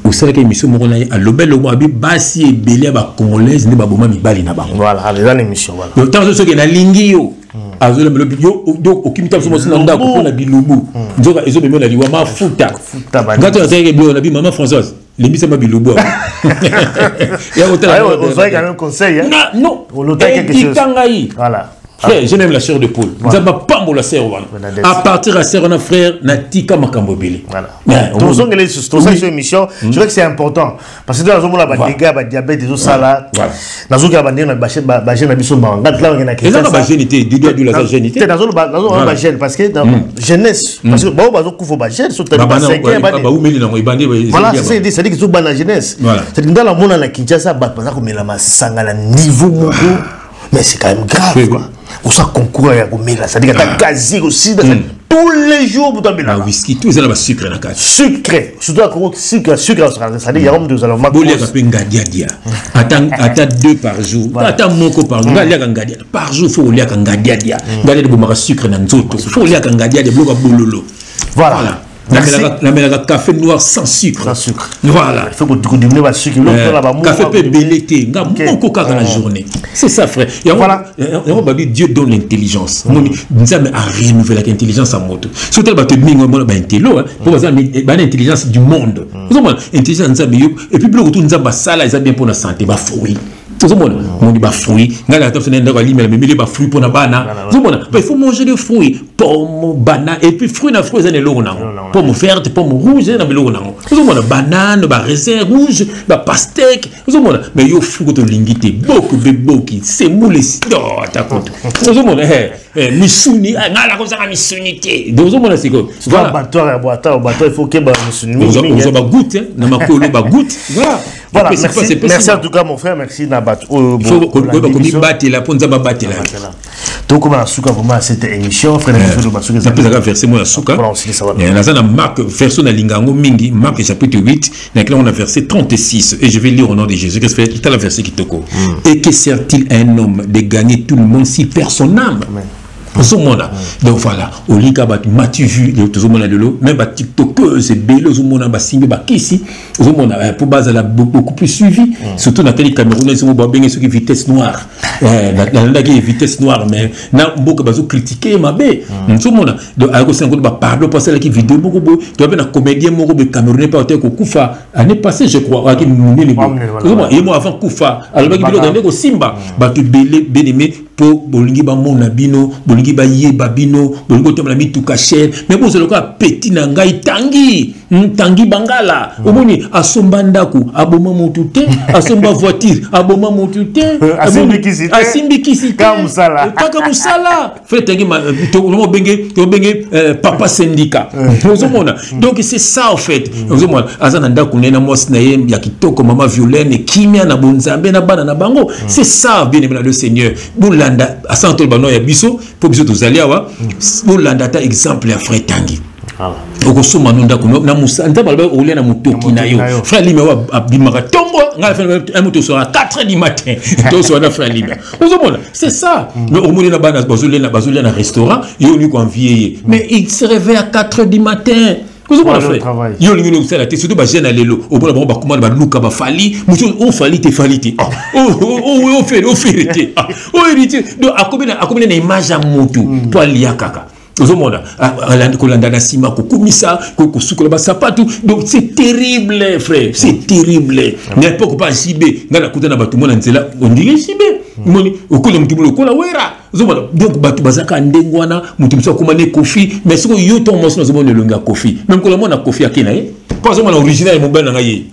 osalaki émission moko na ye, alobi eloko abi basi ebele ya bacongolaise nde baboma mibali na bango. Voilà, eza na émission, voilà. Ntango soki nalingi yo, azolembela yo, donc okimi ta biso mwasi na ndako mpona bilubu, nzoka ezomema na liwa. Mafuta nga to nazalaki biloko na bi mama Françoise, limbisama bilubu. Ozwaki quand même conseil. Non, ekita ngai. Frère, j'ai même la chair de poule. Nzambe apambola sœur wana. À partir ya sœur wana, frère, natika makambo ebele. Tozongela lisusu, tosala biso émission. Je crois que c'est important, parce que nazomona badégâts, badiabète ezosala. Nazokela bandenge na bajeune na biso mawa. Nga tla na Ezaka bajeune te, Dido Adula aza jeune te. Te, nazoloba bajeune, parce que jeunesse, parce que bao bazokufa bajeune so. Baumeli nango ebandi. Voilà, c'est ça, c'est-à-dire que ezobana jeunesse. C'est-à-dire ndala mona na Kinshasa, bato baza komela masanga na niveau moko, mais c'est quand même grave, quoi. Osa concours ya komela, c'est-à-dire ata gazi kosida tous les jours, moto amelaka. Whisky, tout eza na basucre na kati. Sucre, surtout akoko sucre, sucre, c'est-à-dire yango moto ozala. Boliaka mpe ngadiadia, ata deux par jour, ata moko par jour. Nga aliaka ngadiadia par jour. Faut oliaka ngadiadia. Ngadiadia ebomaka sucre na nzoto. Faut oliaka ngadiadia, biloko ya bololo. Voilà. Namelaka café noir sans sucre. Sans sucre. Voilà. Il faut kodiminuer basucre. Café mpe ebele te, nga moko kaka na journée. C'est ça, frère. Yango babi Dieu donne l'intelligence. Moni Nzambe arenouvelaka intelligence ya moto. Soki otala bato mingi omona baintello mpo baza bana intelligence du monde. Ozomona intelligence ya Nzambe yo. Et puis biloko tu Nzambe asala eza bien mpona santé. Bafruit, ozomona, moni bafruit, ngai na ata ndako alimela memeli bafruit mpona bana. Ozomona, il faut manger des fruits, pomme, banane. Et puis fruit na fruit eza na eloko nango. Pomme verte, pomme rouge, eza na biloko nango. Ozomona banane, baraisin rouge, bapastèque, ozomona. Mais yo fruit koto olingi te, boki be boki semoule, ata kutu ozomona misuni, ngai nakozanga misuni te. Donc ozomona sikoyo. Voilà, il faut keba misuni. Ozwa bagoutte na makolo, bagoutte, voilà. Voilà, merci, merci en tout cas, mon frère, merci na bato. Koyeba komibatela mpo Nzambe abatela. Tokoma na suka vraiment à cette émission, frère. Napesaka verset moko ya suka. Naza na Marc, verset nalinga yango mingi, Marc chapitre 8, nakela yango na verset 36, et je vais lire au nom de Jésus Christ. Tala verset kitoko: «Et que sert-il à un homme de gagner tout le monde s'il perd son âme?» Ozomona, donc voilà, olika bato matu vu, tozomona lelo même batiktokers ebele, ozomona basimbi bakisi, ozomona mpo bazala beaucoup plus suivi, surtout natali Cameroun, ezongo babenge soki Vitesse Noire. Nalandaki Vitesse Noire, mais na mboka bazocritiquer mabe. Ozomona, donc akosenga kutu bapardon mpo asalaki video moko boye. Toza mpe na comédien moko boye camerounais mpe ateki kokufa année passée, je crois, ayaki monene boye. Ozomona, ye mo avant kufa alobaki biloko ende kosimba bato ebele. Bien aimé, mpo bolingi bamona bino, bolingi bayeba bino, bolingi kotambola mituka cher, mais bozala lokola petit na ngai Tangi, Tangi Bangala. Omoni, asomba ndako, aboma motu te, asomba voiture, aboma motu te, asimbi kisi te, kaka mosala. Frère Tangi, obenge obenge papa syndicat. Ozomona, donc c'est ça en fait. Ozomona, aza na ndako na ye na mwasi na ye ya kitoko, mama Violaine, kimia na bonzambe na bana na bango. C'est ça, bien aimé na le Seigneur. Bolanda asana toloba no ya biso, mpo biso tozali awa. Bolanda ata exemple ya frère Tangi. Okosomba no ndako na nzambe aloba olia na motoki na yo. Frère Lime oyo abimaka ntongo, ngai moto osora 4 heures du matin, tosora na frère Lime. Ozomona, c'est ça. Mais omoni na bana bazolia na restaurant, yo olingi koenvier ye, mais il se réveille à 4 heures du matin. Ozomona, frère, yo olingi kosala te, surtout bajeune ya lelo. Omona bango bakoma na baluka bafali, mosu ofali te, fali te, ofere ofere te, oheritier. Donc akomi na image ya motu mpo alia kaka. Ozomona, kolanda na nsima, kokumisa, kosukola basapatu. Donc c'est terrible, frère, c'est terrible. Na époque pa JB, ngai nakuta na bato mona nzela ondire JB, moni okola motu lokola Wera. Ozomona, donc bato bazaka ndenge wana. Motu mosusu akóma ne Kofi, mais soki yo ntongo mwasi nazomona elongi ya Kofi, mais mokolo mona Kofi ake na ye mpo azomona original ya mobali na ngai ye.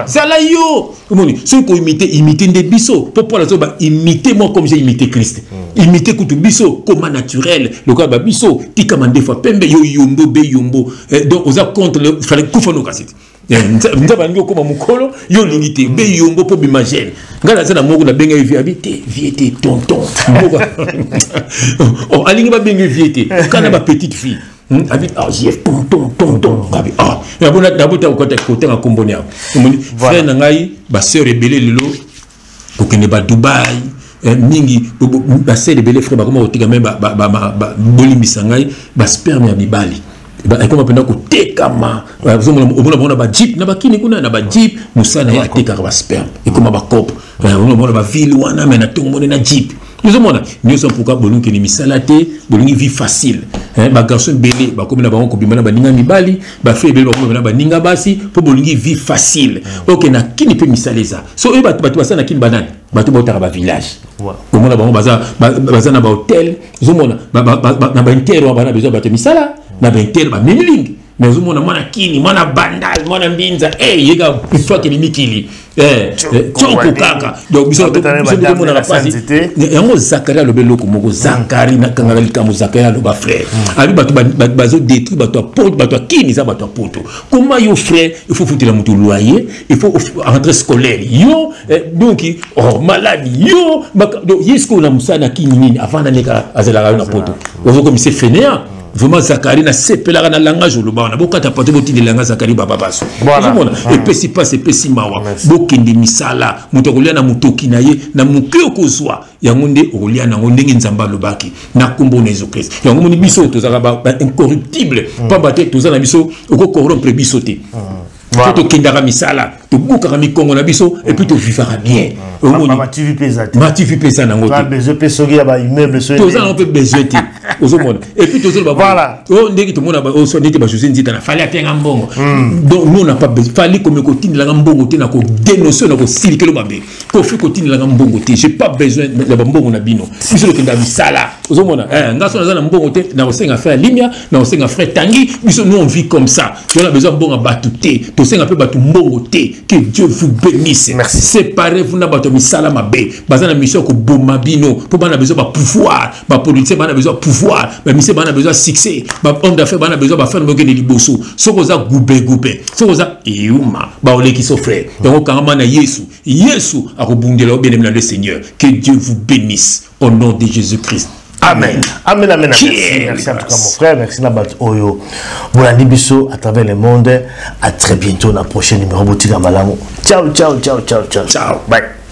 Zala yo. Omoni, soki koimiter, imite nde biso, mpo Paul azoba: "Imite moi comme j'ai imité Christ." Imite kutu biso, koma naturel lokola babiso, tikama ndefa pembe, yo yombo be yombo. Donc oza contre, fallait kufa no kasi te. Nzambe alingi okóma mokolo, yo olingi te be yombo mpo bima jeune. Ngai naza na moko, nabenga ye vieux, abi te vieux te, tonton. Moko alingi babenge vieux te, kana bapetite fille abi ah JF, tonton, tonton, abi ah nabota kotanga komboni awa. Omoni, frère na ngai, basœur ebele lelo kokende ba Dubai mingi, basœur ebele, frère, bakoma kotika me. Bolimbisa ngai, basperme ya mibali ekoma mpenza kotekama. Omona bango na bajeep na bakini kuna na bajeep, mosala na ye atekaka basperme, ekoma bacope. Omona bavile wana, me na ntongo mone na jeep. Ozomona nyonso mpuka, bolingi kende misala te, bolingi vie facile. Bagarçon ebele bakomi na bango kobima na baninga mibali, bafille ebele bakomi na baninga basi, mpo bolingi vie facile. Oke na kini mpe misala eza so oyo bato basala na kini banani? Bato bautaka bavillage. Omona bango baza na bahotel, ozomona na bainter wana, bana besoin bato misala na bainter, bamemi lingi. Mais ozomona mwana Kini, mwana Bandal, mwana Mbinza, yeka akende mikili tioko kaka. Donc biso tomonaka mpasi yango. Zakari aloba eloko moko, Zakari, nakangaka likambo Zakari aloba. Frère abi bato bazodétruire bato ya Poto, bato ya Kini eza bato ya Poto. Koma yo, frère, il faut futela moto loyer, il faut rentrée scolaire yo, donc oh, maladi yo. Donc ye sikoyo na mosala na Kini nini avant nani azalaka yo na Poto, ozokomisa fainéant. Vraiment, Zakari, nasepelaka na langage oloba wana. Bokata pato, botindelanga Zakari bababaso. Ozomona, epesi mpasi, epesi mawa. Bokende misala. Moto akolia na motoki na ye, na moke okozwa yango nde okolia nango ndenge Nzambe alobaki na nkombo na Yesu Christ. Yango moni biso tozalaka baincorruptible, pamba te toza na biso, okocorrompre biso te. Po tokendaka misala, tobukaka mikongo na biso, et puis tovivaka bien. Mativi mpe eza nango te, toza nango mpe besoin te. Ozomona, et puis tozoloba ndenge tomona ndenge bajose Nzita na Fali atenga mbongo. Donc nous, on n'a pas besoin. Fali komi kotindelanga mbongo te, na kodénonce, na kosilikelo mabe. Kofi kotindelanga mbongo te, j'ai pas besoin ya bambongo na bino. Biso tokenda misala. Ozomona, nga so naza na mbongo te, na kosenga frère Limia, na kosenga frère Tangi. Biso, nous, on vit comme ça. Tona besoin mbongo ya bato te, tosenga mpe bato mbongo te. Que Dieu vous bénisse. Séparez-vous na bato ya misala mabe, baza na mission ya koboma bino, mpo bana besoin bapouvoir. Bapoliticien bana besoin pouvoir, bamusicien bana besoin succès, bahomme d'affaires bana besoin bafere bokende liboso. Soki oza gubegube, soki oza eyuma, baolekisa frère. Yango kangama na Yesu, Yesu akobundela yo. Bien-aimé dans le Seigneur, que Dieu vous bénisse au nom de Jésus Christ. Amen. Amen, amen. Merci, merci en tout cas, mon frère. Merci na oyo. Bolandi biso à travers le monde. À très bientôt dans le prochain numéro. Boutique Malamu. Ciao, ciao, ciao, ciao, ciao. Ciao. Bye.